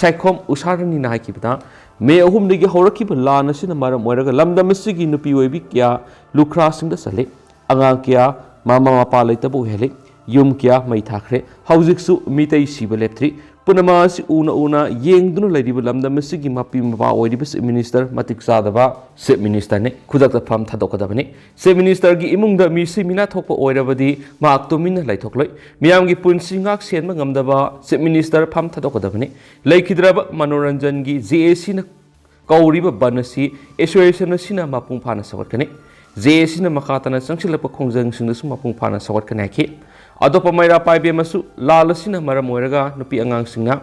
ꯁꯥꯏꯈꯣꯝ ꯎꯁꯥꯔꯥꯅꯤꯅ ꯍꯥꯏꯈꯤꯕꯗ, ꯃꯦ ꯑꯍꯨꯝꯗꯒꯤ ꯍꯧꯔꯛꯈꯤꯕ ꯂꯥꯟ ꯑꯁꯤꯅ ꯃꯔꯝ ꯑꯣꯏꯔꯒ ꯂꯝꯗꯝ ꯑꯁꯤꯒꯤ ꯅꯨꯄꯤ ꯑꯣꯏꯕꯤ ꯀꯌꯥ ꯂꯨꯈ꯭ꯔꯥꯁꯤꯡꯗ ꯆꯜꯂꯤ꯫ ꯑꯉꯥꯡ ꯀꯌꯥ ꯃꯃꯥ ꯃꯄꯥ ꯂꯩꯇꯕ ꯑꯣꯏꯍꯜꯂꯤ꯫ ꯌꯨꯝ ꯀꯌꯥ ꯃꯩ ꯊꯥꯈ꯭ꯔꯦ꯫ ꯍꯧꯖꯤꯛꯁꯨ ꯃꯤꯇꯩ ꯁꯤꯕ ꯂꯦꯞꯇ꯭ꯔꯤ꯫ ꯄꯨꯝꯅꯃꯛ ꯑꯁꯤ ꯎꯅ ꯎꯅ ꯌꯦꯡꯗꯨꯅ ꯂꯩꯔꯤꯕ ꯂꯝꯗꯝ ꯑꯁꯤꯒꯤ ꯃꯄꯤ ꯃꯄꯥ ꯑꯣꯏꯔꯤꯕ ꯆꯤꯐ ꯃꯤꯅꯤꯁꯇꯔ ꯃꯇꯤꯛ ꯆꯥꯗꯕ ꯆꯤꯐ ꯃꯤꯅꯤꯁꯇꯔꯅꯤ꯫ ꯈꯨꯗꯛꯇ ꯐꯝ ꯊꯥꯗꯣꯛꯀꯗꯕꯅꯤ꯫ ꯆꯤꯐ ꯃꯤꯅꯤꯁꯇꯔꯒꯤ ꯏꯃꯨꯡꯗ ꯃꯤꯁꯤ ꯃꯤꯅꯥ ꯊꯣꯛꯄ ꯑꯣꯏꯔꯕꯗꯤ ꯃꯍꯥꯛ ꯇꯨꯃꯤꯟꯅ ꯂꯩꯊꯣꯛꯂꯣꯏ꯫ ꯃꯤꯌꯥꯝꯒꯤ ꯄꯨꯟꯁꯤ ꯉꯥꯛ ꯁꯦꯟꯕ ꯉꯝꯗꯕ ꯆꯤꯐ ꯃꯤꯅꯤꯁꯇꯔ ꯐꯝ ꯊꯥꯗꯣꯛꯀꯗꯕꯅꯤ꯫ ꯂꯩꯈꯤꯗ꯭ꯔꯕ ꯃꯅꯣꯔꯟꯖꯟꯒꯤ ꯖꯦ ꯑꯦ ꯁꯤꯅ ꯀꯧꯔꯤꯕ ꯕꯟ ꯑꯁꯤ ꯑꯦꯁꯣꯁꯤꯌꯦꯁꯟ ꯑꯁꯤꯅ ꯃꯄꯨꯡ ꯐꯥꯅ ꯁꯧꯒꯠꯀꯅꯤ꯫ ꯖꯦ ꯑꯦ ꯁꯤꯅ ꯃꯈꯥ ꯇꯥꯅ ꯆꯪꯁꯤꯜꯂꯛꯄ ꯈꯣꯡꯖꯪꯁꯤꯡꯗꯁꯨ ꯃꯄꯨꯡ ꯐꯥꯅ ꯁꯧꯒꯠꯀꯅꯤ ꯍꯥꯏꯈꯤ꯫ ꯑꯇꯣꯞꯄ ꯃꯩꯔꯥ ꯄꯥꯏꯕꯤ ꯑꯃꯁꯨ ꯂꯥꯜ ꯑꯁꯤꯅ ꯃꯔꯝ ꯑꯣꯏꯔꯒ ꯅꯨꯄꯤ ꯑꯉꯥꯡꯁꯤꯡꯅ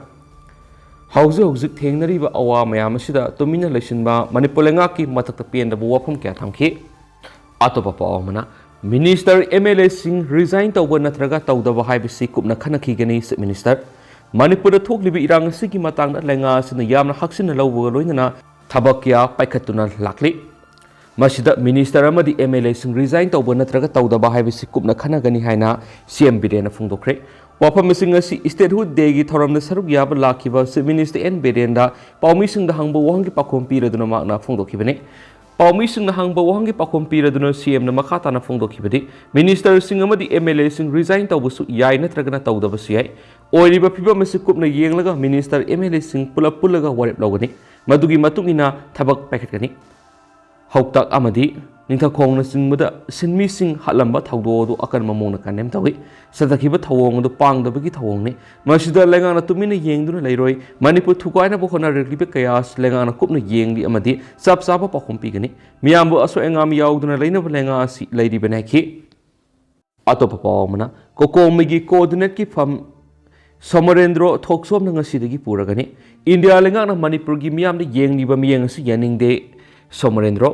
ꯍꯧꯖꯤꯛ ꯍꯧꯖꯤꯛ ꯊꯦꯡꯅꯔꯤꯕ ꯑꯋꯥ ꯃꯌꯥꯝ ꯑꯁꯤꯗ ꯇꯨꯃꯤꯟꯅ ꯂꯩꯁꯤꯟꯕ ꯃꯅꯤꯄꯨꯔ ꯂꯩꯉꯥꯛꯀꯤ ꯃꯊꯛꯇ ꯄꯦꯟꯗꯕ ꯋꯥꯐꯝ ꯀꯌꯥ ꯊꯝꯈꯤ꯫ ꯑꯇꯣꯞꯄ ꯄꯥꯎ ꯑꯃꯅ, ꯃꯤꯅꯤꯁꯇꯔ, ꯑꯦꯝ ꯑꯦꯜ ꯑꯦꯁꯤꯡ ꯔꯤꯖꯥꯏꯟ ꯇꯧꯕ ꯅꯠꯇ꯭ꯔꯒ ꯇꯧꯗꯕ ꯍꯥꯏꯕꯁꯤ ꯀꯨꯞꯅ ꯈꯟꯅꯈꯤꯒꯅꯤ, ꯆꯤꯐ ꯃꯤꯅꯤꯁꯇꯔ꯫ ꯃꯅꯤꯄꯨꯔꯗ ꯊꯣꯛꯂꯤꯕ ꯏꯔꯥꯡ ꯑꯁꯤꯒꯤ ꯃꯇꯥꯡꯗ ꯂꯩꯉꯥꯛ ꯑꯁꯤꯅ ꯌꯥꯝꯅ ꯍꯛꯆꯤꯟꯅ ꯂꯧꯕꯒ ꯂꯣꯏꯅꯅ ꯊꯕꯛ ꯀꯌꯥ ꯄꯥꯏꯈꯠꯇꯨꯅ ꯂꯥꯛꯂꯤ꯫ ꯃꯁꯤꯗ ꯃꯤꯅꯤꯁꯇꯔ ꯑꯃꯗꯤ ꯑꯦꯝ ꯑꯦꯜ ꯑꯦꯁꯤꯡ ꯔꯤꯖꯥꯏꯟ ꯇꯧꯕ ꯅꯠꯇ꯭ꯔꯒ ꯇꯧꯗꯕ ꯍꯥꯏꯕꯁꯤ ꯀꯨꯞꯅ ꯈꯟꯅꯒꯅꯤ ꯍꯥꯏꯅ ꯁꯤ ꯑꯦꯝ ꯕꯤꯔꯦꯟꯅ ꯐꯣꯡꯗꯣꯛꯈ꯭ꯔꯦ꯫ ꯋꯥꯐꯝꯁꯤꯡ ꯑꯁꯤ ꯁ꯭ꯇꯦꯠꯍꯨꯗ ꯗꯦꯒꯤ ꯊꯧꯔꯝꯗ ꯁꯔꯨꯛ ꯌꯥꯕ ꯂꯥꯛꯈꯤꯕ ꯆꯤꯐ ꯃꯤꯅꯤꯁꯇꯔ ꯑꯦꯟ ꯕꯤꯔꯦꯟꯗ ꯄꯥꯎꯃꯤꯁꯤꯡꯗ ꯍꯪꯕ ꯋꯥꯍꯪꯒꯤ ꯄꯥꯎꯈꯨꯝ ꯄꯤꯔꯗꯨꯅ ꯃꯍꯥꯛꯅ ꯐꯣꯡꯗꯣꯛꯈꯤꯕꯅꯤ꯫ ꯄꯥꯎꯃꯤꯁꯤꯡꯅ ꯍꯪꯕ ꯋꯥꯍꯪꯒꯤ ꯄꯥꯎꯈꯨꯝ ꯄꯤꯔꯗꯨꯅ ꯁꯤ ꯑꯦꯝꯅ ꯃꯈꯥ ꯇꯥꯅ ꯐꯣꯡꯗꯣꯛꯈꯤꯕꯗꯤ, ꯃꯤꯅꯤꯁꯇꯔꯁꯤꯡ ꯑꯃꯗꯤ ꯑꯦꯝ ꯑꯦꯜ ꯑꯦꯁꯤꯡ ꯔꯤꯖꯥꯏꯟ ꯇꯧꯕꯁꯨ ꯌꯥꯏ ꯅꯠꯇ꯭ꯔꯒꯅ ꯇꯧꯗꯕꯁꯨ ꯌꯥꯏ꯫ ꯑꯣꯏꯔꯤꯕ ꯐꯤꯕꯝ ꯑꯁꯤ ꯀꯨꯞꯅ ꯌꯦꯡꯂꯒ ꯃꯤꯅꯤꯁꯇꯔ, ꯑꯦꯝ ꯑꯦꯜ ꯑꯦꯁꯤꯡ ꯄꯨꯂꯞ ꯄꯨꯜꯂꯒ ꯋꯥꯔꯦꯞ ꯂꯧꯒꯅꯤ꯫ ꯃꯗꯨꯒꯤ ꯃꯇꯨꯡ ꯏꯟꯅ ꯊꯕꯛ ꯄꯥꯏꯈꯠꯀꯅꯤ꯫ ꯍꯧꯇꯛ ꯑꯃꯗꯤ ꯅꯤꯡꯊꯧꯈꯣꯡꯅꯆꯤꯡꯕꯗ ꯁꯤꯟꯃꯤꯁꯤꯡ ꯍꯥꯠꯂꯝꯕ ꯊꯧꯗꯣꯛ ꯑꯗꯨ ꯑꯀꯟꯕ ꯃꯑꯣꯡꯗ ꯀꯟꯗꯦꯝ ꯇꯧꯏ꯫ ꯆꯠꯊꯈꯤꯕ ꯊꯧꯑꯣꯡ ꯑꯗꯨ ꯄꯥꯡꯗꯕꯒꯤ ꯊꯧꯑꯣꯡꯅꯤ꯫ ꯃꯁꯤꯗ ꯂꯩꯉꯥꯛꯅ ꯇꯨꯃꯤꯟꯅ ꯌꯦꯡꯗꯨꯅ ꯂꯩꯔꯣꯏ꯫ ꯃꯅꯤꯄꯨꯔ ꯊꯨꯒꯥꯏꯅꯕ ꯍꯣꯠꯅꯔꯛꯂꯤꯕ ꯀꯌꯥ ꯑꯁꯤ ꯂꯩꯉꯥꯛꯅ ꯀꯨꯞꯅ ꯌꯦꯡꯂꯤ ꯑꯃꯗꯤ ꯆꯞ ꯆꯥꯕ ꯄꯥꯎꯈꯨꯝ ꯄꯤꯒꯅꯤ꯫ ꯃꯤꯌꯥꯝꯕꯨ ꯑꯁꯣꯏ ꯑꯉꯥꯝ ꯌꯥꯎꯗꯅ ꯂꯩꯅꯕ ꯂꯩꯉꯥꯛ ꯑꯁꯤ ꯂꯩꯔꯤꯕꯅꯤ ꯍꯥꯏꯈꯤ꯫ ꯑꯇꯣꯞꯄ ꯄꯥꯎ ꯑꯃꯅ, ꯀꯣꯀꯣꯃꯤꯒꯤ ꯀꯣꯑꯣꯔꯗꯤꯅꯦꯠꯀꯤ ꯐꯝ ꯁꯣꯃꯔꯦꯟꯗ꯭ꯔꯣ ꯊꯣꯛꯆꯣꯝꯅ ꯉꯁꯤꯗꯒꯤ ꯄꯨꯔꯒꯅꯤ꯫ ꯏꯟꯗꯤꯌꯥ ꯂꯩꯉꯥꯛꯅ ꯃꯅꯤꯄꯨꯔꯒꯤ ꯃꯤꯌꯥꯝꯗ ꯌꯦꯡꯂꯤꯕ ꯃꯤꯠꯌꯦꯡ ꯑꯁꯤ ꯌꯥꯅꯤꯡꯗꯦ꯫ ꯁꯣꯃꯔꯦꯟꯗ꯭ꯔꯣ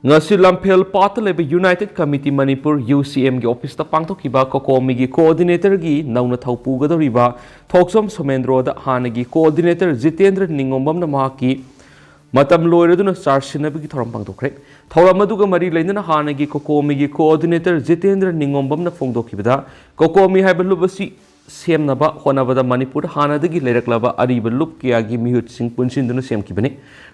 ꯉꯁꯤ ꯂꯝꯐꯦꯜ ꯄꯥꯠꯇ ꯂꯩꯕ ꯌꯨꯅꯥꯏꯇꯦꯠ ꯀꯃꯤꯇꯤ ꯃꯅꯤꯄꯨꯔ, ꯌꯨ ꯁꯤ ꯑꯦꯝꯒꯤ ꯑꯣꯐꯤꯁꯇ ꯄꯥꯡꯊꯣꯛꯈꯤꯕ ꯀꯣꯀꯣꯃꯤꯒꯤ ꯀꯣꯑꯣꯔꯗꯤꯅꯦꯇꯔꯒꯤ ꯅꯧꯅ ꯊꯧ ꯄꯨꯒꯗꯧꯔꯤꯕ ꯊꯣꯛꯆꯣꯝ ꯁꯣꯃꯦꯟꯗ꯭ꯔꯣꯗ ꯍꯥꯟꯅꯒꯤ ꯀꯣꯑꯣꯔꯗꯤꯅꯦꯇꯔ ꯖꯤꯇꯦꯟꯗ꯭ꯔ ꯅꯤꯉꯣꯝꯕꯝꯅ ꯃꯍꯥꯛꯀꯤ ꯃꯇꯝ ꯂꯣꯏꯔꯗꯨꯅ ꯆꯥꯔꯖ ꯁꯤꯟꯅꯕꯒꯤ ꯊꯧꯔꯝ ꯄꯥꯡꯊꯣꯛꯈ꯭ꯔꯦ꯫ ꯊꯧꯔꯝ ꯑꯗꯨꯒ ꯃꯔꯤ ꯂꯩꯅꯅ ꯍꯥꯟꯅꯒꯤ ꯀꯣꯀꯣꯃꯤꯒꯤ ꯀꯣꯑꯣꯔꯗꯤꯅꯦꯇꯔ ꯖꯤꯇꯦꯟꯗ꯭ꯔ ꯅꯤꯉꯣꯝꯕꯝꯅ ꯐꯣꯡꯗꯣꯛꯈꯤꯕꯗ, ꯀꯣꯀꯣꯃꯤ ꯍꯥꯏꯕ ꯂꯨꯞ ꯑꯁꯤ ꯁꯦꯝꯅꯕ ꯍꯣꯠꯅꯕꯗ ꯃꯅꯤꯄꯨꯔꯗ ꯍꯥꯟꯅꯗꯒꯤ ꯂꯩꯔꯛꯂꯕ ꯑꯔꯤꯕ ꯂꯨꯞ ꯀꯌꯥꯒꯤ ꯃꯤꯍꯨꯠꯁꯤꯡ ꯄꯨꯟꯁꯤꯟꯗꯨꯅ ꯁꯦꯝꯈꯤꯕꯅꯤ꯫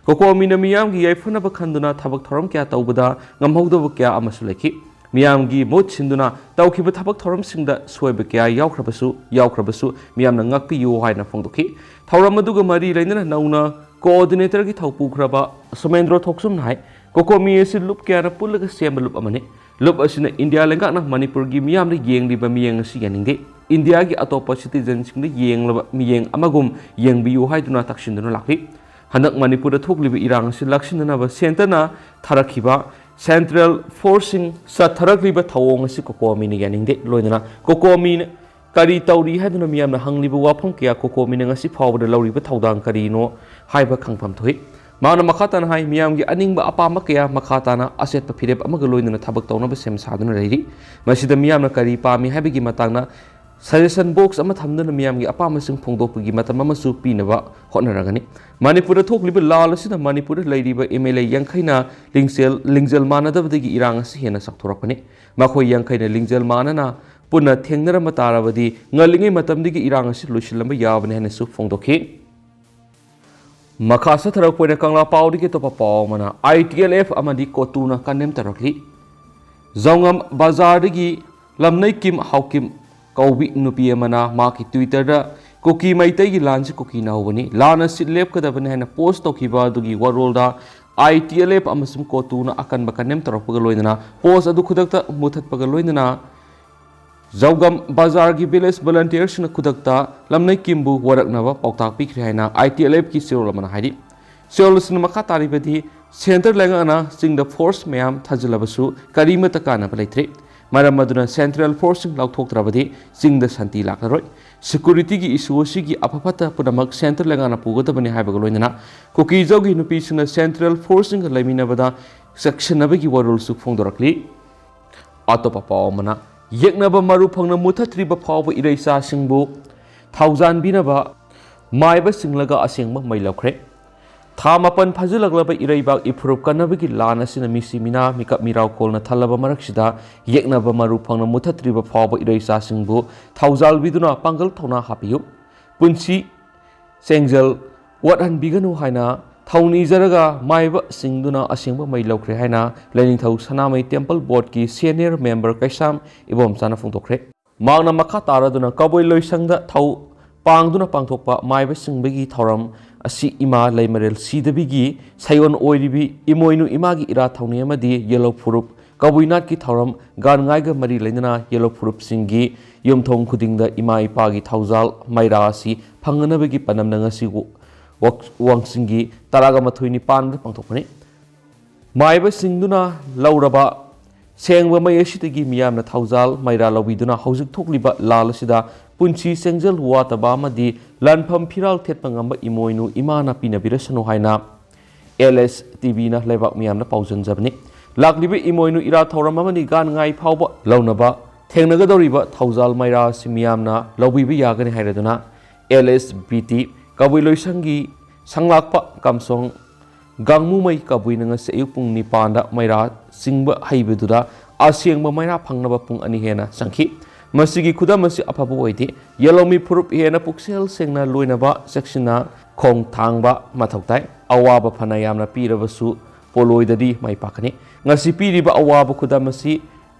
ꯀꯣꯀꯣꯃꯤꯅ ꯃꯤꯌꯥꯝꯒꯤ ꯌꯥꯏꯐꯅꯕ ꯈꯟꯗꯨꯅ ꯊꯕꯛ ꯊꯧꯔꯝ ꯀꯌꯥ ꯇꯧꯕꯗ ꯉꯝꯍꯧꯗꯕ ꯀꯌꯥ ꯑꯃꯁꯨ ꯂꯩꯈꯤ꯫ ꯃꯤꯌꯥꯝꯒꯤ ꯃꯍꯨꯠ ꯁꯤꯟꯗꯨꯅ ꯇꯧꯈꯤꯕ ꯊꯕꯛ ꯊꯧꯔꯝꯁꯤꯡꯗ ꯁꯣꯏꯕ ꯀꯌꯥ ꯌꯥꯎꯈ꯭ꯔꯕꯁꯨ, ꯌꯥꯎꯈ꯭ꯔꯕꯁꯨ ꯃꯤꯌꯥꯝꯅ ꯉꯥꯛꯄꯤꯌꯨ ꯍꯥꯏꯅ ꯐꯣꯡꯗꯣꯛꯈꯤ꯫ ꯊꯧꯔꯝ ꯑꯗꯨꯒ ꯃꯔꯤ ꯂꯩꯅꯅ ꯅꯧꯅ ꯀꯣꯑꯣꯔꯗꯤꯅꯦꯇꯔꯒꯤ ꯊꯧ ꯄꯨꯈ꯭ꯔꯕ ꯁꯣꯃꯦꯟꯗ꯭ꯔꯣ ꯊꯣꯛꯆꯨꯝꯅ ꯍꯥꯏ, ꯀꯣꯀꯣꯃꯤ ꯑꯁꯤ ꯂꯨꯞ ꯀꯌꯥꯅ ꯄꯨꯜꯂꯒ ꯁꯦꯝꯕ ꯂꯨꯞ ꯑꯃꯅꯤ꯫ ꯂꯨꯞ ꯑꯁꯤꯅ ꯏꯟꯗꯤꯌꯥ ꯂꯩꯉꯥꯛꯅ ꯃꯅꯤꯄꯨꯔꯒꯤ ꯃꯤꯌꯥꯝꯗ ꯌꯦꯡꯂꯤꯕ ꯃꯤꯠꯌꯦꯡ ꯑꯁꯤ ꯌꯥꯅꯤꯡꯗꯦ꯫ ꯏꯟꯗꯤꯌꯥꯒꯤ ꯑꯇꯣꯞꯄ ꯁꯤꯇꯤꯖꯟꯁꯤꯡꯗ ꯌꯦꯡꯂꯕ ꯃꯤꯠꯌꯦꯡ ꯑꯃꯒꯨꯝ ꯌꯦꯡꯕꯤꯌꯨ ꯍꯥꯏꯗꯨꯅ ꯇꯛꯁꯤꯟꯗꯨꯅ ꯂꯥꯛꯂꯤ꯫ ꯍꯟꯗꯛ ꯃꯅꯤꯄꯨꯔꯗ ꯊꯣꯛꯂꯤꯕ ꯏꯔꯥꯡ ꯑꯁꯤ ꯂꯥꯛꯁꯤꯟꯅꯅꯕ ꯁꯦꯟꯇꯔꯅ ꯊꯥꯔꯛꯈꯤꯕ ꯁꯦꯟꯇ꯭ꯔꯦꯜ ꯐꯣꯔꯁꯁꯤꯡ ꯆꯠꯊꯔꯛꯂꯤꯕ ꯊꯧꯑꯣꯡ ꯑꯁꯤ ꯀꯣꯀꯣꯃꯤꯅ ꯌꯥꯅꯤꯡꯗꯦ꯫ ꯂꯣꯏꯅꯅ ꯀꯣꯀꯣꯃꯤꯅ ꯀꯔꯤ ꯇꯧꯔꯤ ꯍꯥꯏꯗꯨꯅ ꯃꯤꯌꯥꯝꯅ ꯍꯪꯂꯤꯕ ꯋꯥꯐꯝ ꯀꯌꯥ ꯀꯣꯀꯣꯃꯤꯅ ꯉꯁꯤ ꯐꯥꯎꯕꯗ ꯂꯧꯔꯤꯕ ꯊꯧꯗꯥꯡ ꯀꯔꯤꯅꯣ ꯍꯥꯏꯕ ꯈꯪꯐꯝ ꯊꯣꯛꯏ꯫ ꯃꯍꯥꯛꯅ ꯃꯈꯥ ꯇꯥꯅ ꯍꯥꯏ, ꯃꯤꯌꯥꯝꯒꯤ ꯑꯅꯤꯡꯕ ꯑꯄꯥꯝꯕ ꯀꯌꯥ ꯃꯈꯥ ꯇꯥꯅ ꯑꯆꯦꯠꯄ ꯐꯤꯔꯦꯞ ꯑꯃꯒ ꯂꯣꯏꯅꯅ ꯊꯕꯛ ꯇꯧꯅꯕ ꯁꯦꯝ ꯁꯥꯗꯨꯅ ꯂꯩꯔꯤ꯫ ꯃꯁꯤꯗ ꯃꯤꯌꯥꯝꯅ ꯀꯔꯤ ꯄꯥꯝꯃꯤ ꯍꯥꯏꯕꯒꯤ ꯃꯇꯥꯡꯗ ꯁꯖꯦꯁꯟ ꯕꯣꯛꯁ ꯑꯃ ꯊꯝꯗꯨꯅ ꯃꯤꯌꯥꯝꯒꯤ ꯑꯄꯥꯝꯕꯁꯤꯡ ꯐꯣꯡꯗꯣꯛꯄꯒꯤ ꯃꯇꯝ ꯑꯃꯁꯨ ꯄꯤꯅꯕ ꯍꯣꯠꯅꯔꯒꯅꯤ꯫ ꯃꯅꯤꯄꯨꯔꯗ ꯊꯣꯛꯂꯤꯕ ꯂꯥꯜ ꯑꯁꯤꯗ ꯃꯅꯤꯄꯨꯔꯗ ꯂꯩꯔꯤꯕ ꯑꯦꯝ ꯑꯦꯜ ꯑꯦ ꯌꯥꯡꯈꯩꯅ ꯂꯤꯡꯖꯦꯜ, ꯂꯤꯡꯖꯦꯜ ꯃꯥꯟꯅꯗꯕꯗꯒꯤ ꯏꯔꯥꯡ ꯑꯁꯤ ꯍꯦꯟꯅ ꯆꯥꯎꯊꯣꯔꯛꯄꯅꯤ꯫ ꯃꯈꯣꯏ ꯌꯥꯡꯈꯩꯅ ꯂꯤꯡꯖꯦꯜ ꯃꯥꯟꯅꯅ ꯄꯨꯟꯅ ꯊꯦꯡꯅꯔꯝꯕ ꯇꯥꯔꯕꯗꯤ ꯉꯜꯂꯤꯉꯩ ꯃꯇꯝꯗꯒꯤ ꯏꯔꯥꯡ ꯑꯁꯤ ꯂꯣꯏꯁꯤꯜꯂꯝꯕ ꯌꯥꯕꯅꯤ ꯍꯥꯏꯅꯁꯨ ꯐꯣꯡꯗꯣꯛꯈꯤ꯫ ꯃꯈꯥ ꯆꯠꯊꯔꯛꯄ ꯑꯣꯏꯅ ꯀꯪꯂꯥ ꯄꯥꯎꯗꯒꯤ ꯑꯇꯣꯞꯄ ꯄꯥꯎ ꯑꯃꯅ, ꯑꯥꯏ ꯇꯤ ꯑꯦꯜ ꯑꯦꯐ ꯑꯃꯗꯤ ꯀꯣꯇꯨꯅ ꯀꯟꯗꯦꯝ ꯇꯧꯔꯛꯂꯤ꯫ ꯖꯧꯉꯝ ꯕꯖꯥꯔꯗꯒꯤ ꯂꯝꯅꯩꯀꯤꯝ ꯍꯥꯎꯀꯤꯝ ꯀꯧꯕꯤ ꯅꯨꯄꯤ ꯑꯃꯅ ꯃꯍꯥꯛꯀꯤ ꯇ꯭ꯋꯤꯇꯔꯗ ꯀꯨꯀꯤ ꯃꯩꯇꯩꯒꯤ ꯂꯥꯟꯁꯤ ꯀꯨꯀꯤꯅ ꯍꯧꯕꯅꯤ, ꯂꯥꯟ ꯑꯁꯤ ꯂꯦꯞꯀꯗꯕꯅꯤ ꯍꯥꯏꯅ ꯄꯣꯁ ꯇꯧꯈꯤꯕ ꯑꯗꯨꯒꯤ ꯋꯥꯔꯣꯜꯗ ꯑꯥꯏ ꯇꯤ ꯑꯦꯜ ꯑꯦꯐ ꯑꯃꯁꯨꯡ ꯀꯣꯇꯨꯅ ꯑꯀꯟꯕ ꯀꯟꯅꯦꯝ ꯇꯧꯔꯛꯄꯒ ꯂꯣꯏꯅꯅ ꯄꯣꯁ ꯑꯗꯨ ꯈꯨꯗꯛꯇ ꯃꯨꯊꯠꯄꯒ ꯂꯣꯏꯅꯅ ꯖꯧꯒꯝ ꯕꯖꯥꯔꯒꯤ ꯚꯤꯂꯦꯖ ꯚꯣꯂꯟꯇꯤꯌꯔꯁꯤꯡꯅ ꯈꯨꯗꯛꯇ ꯂꯝꯅꯩ ꯀꯤꯝꯕꯨ ꯋꯥꯔꯛꯅꯕ ꯄꯥꯎꯇꯥꯛ ꯄꯤꯈ꯭ꯔꯦ ꯍꯥꯏꯅ ꯑꯥꯏ ꯇꯤ ꯑꯦꯜ ꯑꯦꯐꯀꯤ ꯆꯦꯔꯣꯜ ꯑꯃꯅ ꯍꯥꯏꯔꯤ꯫ ꯆꯦꯔꯣꯜ ꯑꯁꯤꯅ ꯃꯈꯥ ꯇꯥꯔꯤꯕꯗꯤ, ꯁꯦꯟꯇꯔ ꯂꯩꯉꯥꯛꯅ ꯆꯤꯡꯗ ꯐꯣꯔꯁ ꯃꯌꯥꯝ ꯊꯥꯖꯤꯜꯂꯕꯁꯨ ꯀꯔꯤꯃꯠꯇ ꯀꯥꯟꯅꯕ ꯂꯩꯇ꯭ꯔꯦ꯫ ꯃꯔꯝ ꯑꯗꯨꯅ ꯁꯦꯟꯇ꯭ꯔꯦꯜ ꯐꯣꯔꯁꯁꯤꯡ ꯂꯧꯊꯣꯛꯇ꯭ꯔꯕꯗꯤ ꯆꯤꯡꯗ ꯁꯥꯟꯇꯤ ꯂꯥꯛꯂꯔꯣꯏ꯫ ꯁꯦꯀ꯭ꯌꯨꯔꯤꯇꯤꯒꯤ ꯏꯁꯨ ꯑꯁꯤꯒꯤ ꯑꯐ ꯐꯠꯇ ꯄꯨꯝꯅꯃꯛ ꯁꯦꯟꯇꯔ ꯂꯩꯉꯥꯛꯅ ꯄꯨꯒꯗꯕꯅꯤ ꯍꯥꯏꯕꯒ ꯂꯣꯏꯅꯅ ꯀꯨꯀꯤꯖꯧꯒꯤ ꯅꯨꯄꯤꯁꯤꯡꯅ ꯁꯦꯟꯇ꯭ꯔꯦꯜ ꯐꯣꯔꯁꯁꯤꯡꯒ ꯂꯩꯃꯤꯟꯅꯕꯗ ꯆꯦꯛꯁꯤꯟꯅꯕꯒꯤ ꯋꯥꯔꯣꯜꯁꯨ ꯐꯣꯡꯗꯣꯔꯛꯂꯤ꯫ ꯑꯇꯣꯞꯄ ꯄꯥꯎ ꯑꯃꯅ, ꯌꯦꯛꯅꯕ ꯃꯔꯨ ꯐꯪꯅ ꯃꯨꯊꯠꯇ꯭ꯔꯤꯕ ꯐꯥꯎꯕ ꯏꯔꯩꯆꯥꯁꯤꯡꯕꯨ ꯊꯧꯖꯥꯟꯕꯤꯅꯕ ꯃꯥꯏꯕ ꯆꯤꯡꯂꯒ ꯑꯁꯦꯡꯕ ꯃꯩ ꯂꯧꯈ꯭ꯔꯦ꯫ ꯊꯥ ꯃꯥꯄꯟ ꯐꯥꯖꯤꯜꯂꯛꯂꯕ ꯏꯔꯩꯕꯥꯛ ꯏꯐꯨꯔꯨꯞ ꯀꯟꯅꯕꯒꯤ ꯂꯥꯟ ꯑꯁꯤꯅ ꯃꯤꯁꯤ ꯃꯤꯅꯥ, ꯃꯤꯀꯞ ꯃꯤꯔꯥꯎ ꯀꯣꯜꯅ ꯊꯜꯂꯕ ꯃꯔꯛꯁꯤꯗ, ꯌꯦꯛꯅꯕ ꯃꯔꯨ ꯐꯪꯅ ꯃꯨꯊꯠꯇ꯭ꯔꯤꯕ ꯐꯥꯎꯕ ꯏꯔꯩꯆꯥꯁꯤꯡꯕꯨ ꯊꯧꯖꯥꯜꯕꯤꯗꯨꯅ ꯄꯥꯡꯒꯜ ꯊꯧꯅꯥ ꯍꯥꯞꯄꯤꯌꯨ꯫ ꯄꯨꯟꯁꯤ ꯆꯦꯡꯖꯦꯜ ꯋꯥꯠꯍꯟꯕꯤꯒꯅꯨ ꯍꯥꯏꯅ ꯊꯧꯅꯤꯖꯔꯒ ꯃꯥꯏꯕ ꯆꯤꯡꯗꯨꯅ ꯑꯁꯦꯡꯕ ꯃꯩ ꯂꯧꯈ꯭ꯔꯦ ꯍꯥꯏꯅ ꯂꯥꯏꯅꯤꯡꯊꯧ ꯁꯅꯥꯃꯍꯤ ꯇꯦꯝꯄꯜ ꯕꯣꯔꯗꯀꯤ ꯁꯦꯅꯤꯌꯔ ꯃꯦꯝꯕꯔ ꯀꯩꯁꯥꯝ ꯏꯕꯣꯝꯆꯥꯅ ꯐꯣꯡꯗꯣꯛꯈ꯭ꯔꯦ꯫ ꯃꯍꯥꯛꯅ ꯃꯈꯥ ꯇꯥꯔꯗꯨꯅ ꯀꯕꯨꯏ ꯂꯣꯏꯁꯪꯗ ꯊꯧ ꯄꯥꯡꯗꯨꯅ ꯄꯥꯡꯊꯣꯛꯄ ꯃꯥꯏꯕ ꯆꯤꯡꯕꯒꯤ ꯊꯧꯔꯝ ꯑꯁꯤ ꯏꯃꯥ ꯂꯩꯃꯔꯦꯜ ꯁꯤꯗꯕꯤꯒꯤ ꯁꯥꯏꯑꯣꯟ ꯑꯣꯏꯔꯤꯕꯤ ꯏꯃꯣꯏꯅꯨ ꯏꯃꯥꯒꯤ ꯏꯔꯥꯠ ꯊꯧꯅꯤ ꯑꯃꯗꯤ ꯌꯦꯜꯍꯧ ꯐꯨꯔꯨꯞ ꯀꯕꯨꯏ ꯅꯥꯠꯀꯤ ꯊꯧꯔꯝ ꯒꯥꯟ ꯉꯥꯏꯒ ꯃꯔꯤ ꯂꯩꯅꯅ ꯌꯦꯜꯍꯧ ꯐꯨꯔꯨꯞꯁꯤꯡꯒꯤ ꯌꯨꯝꯊꯣꯡ ꯈꯨꯗꯤꯡꯗ ꯏꯃꯥ ꯏꯄꯥꯒꯤ ꯊꯧꯖꯥꯜ ꯃꯩꯔꯥ ꯑꯁꯤ ꯐꯪꯅꯅꯕꯒꯤ ꯄꯥꯟꯗꯝꯅ ꯉꯁꯤ ꯋ-, ꯋꯥꯛ-, ꯋꯥꯡꯆꯤꯡꯒꯤ ꯇꯔꯥꯒ ꯃꯥꯊꯣꯏ ꯅꯤꯄꯥꯟꯗ ꯄꯥꯡꯊꯣꯛꯄꯅꯤ꯫ ꯃꯥꯏꯕꯁꯤꯡꯗꯨꯅ ꯂꯧꯔꯕ ꯁꯦꯡꯕ ꯃꯩ ꯑꯁꯤꯗꯒꯤ ꯃꯤꯌꯥꯝꯅ ꯊꯧꯖꯥꯜ ꯃꯩꯔꯥ ꯂꯧꯕꯤꯗꯨꯅ ꯍꯧꯖꯤꯛ ꯊꯣꯛꯂꯤꯕ ꯂꯥꯜ ꯑꯁꯤꯗ ꯄꯨꯟꯁꯤ ꯆꯦꯡꯖꯦꯜ ꯋꯥꯠꯇꯕ ꯑꯃꯗꯤ ꯂꯥꯟꯐꯝ ꯐꯤꯔꯥꯜ ꯊꯦꯠꯄ ꯉꯝꯕ ꯏꯃꯣꯏꯅꯨ ꯏꯃꯥꯅ ꯄꯤꯅꯕꯤꯔꯁꯅꯨ ꯍꯥꯏꯅ ꯑꯦꯜ ꯑꯦꯁ ꯇꯤ ꯚꯤꯅ ꯂꯩꯕꯥꯛ ꯃꯤꯌꯥꯝꯅ ꯄꯥꯎꯖꯦꯟꯖꯕꯅꯤ꯫ ꯂꯥꯛꯂꯤꯕ ꯏꯃꯣꯏꯅꯨ ꯏꯔꯥꯠ ꯊꯧꯔꯝ ꯑꯃꯗꯤ ꯒꯥꯟ ꯉꯥꯏ ꯐꯥꯎꯕ ꯂꯧꯅꯕ ꯊꯦꯡꯅꯒꯗꯧꯔꯤꯕ ꯊꯧꯖꯥꯜ ꯃꯩꯔꯥ ꯑꯁꯤ ꯃꯤꯌꯥꯝꯅ ꯂꯧꯕꯤꯕ ꯌꯥꯒꯅꯤ ꯍꯥꯏꯔꯗꯨꯅ ꯑꯦꯜ ꯑꯦꯁ ꯕꯤ ꯇꯤ ꯀꯕꯨꯏ ꯂꯣꯏꯁꯪꯒꯤ ꯁꯪꯂꯥꯛꯄ ꯀꯝꯁꯣꯡ ꯒꯥꯡꯃꯨꯃꯩ ꯀꯕꯨꯏꯅ ꯉꯁꯤ ꯑꯌꯨꯛ ꯄꯨꯡ ꯅꯤꯄꯥꯟꯗ ꯃꯩꯔꯥ ꯆꯤꯡꯕ ꯍꯩꯕꯗꯨꯗ ꯑꯁꯦꯡꯕ ꯃꯩꯔꯥ ꯐꯪꯅꯕ ꯄꯨꯡ ꯑꯅꯤ ꯍꯦꯟꯅ ꯆꯪꯈꯤ꯫ ꯃꯁꯤꯒꯤ ꯈꯨꯗꯝ ꯑꯁꯤ ꯑꯐꯕ ꯑꯣꯏꯗꯦ꯫ ꯌꯦꯜꯍꯧꯃꯤ ꯐꯨꯔꯨꯞ ꯍꯦꯟꯅ ꯄꯨꯛꯆꯦꯜ ꯁꯦꯡꯅ ꯂꯣꯏꯅꯕ ꯆꯦꯛꯁꯤꯟꯅ ꯈꯣꯡ ꯊꯥꯡꯕ ꯃꯊꯧ ꯇꯥꯏ꯫ ꯑꯋꯥꯕ ꯐꯅ ꯌꯥꯝꯅ ꯄꯤꯔꯕꯁꯨ ꯄꯣꯂꯣꯏꯗꯗꯤ ꯃꯥꯏ ꯄꯥꯛꯀꯅꯤ꯫ ꯉꯁꯤ ꯄꯤꯔꯤꯕ ꯑꯋꯥꯕ ꯈꯨꯗꯝ ꯑꯁꯤ,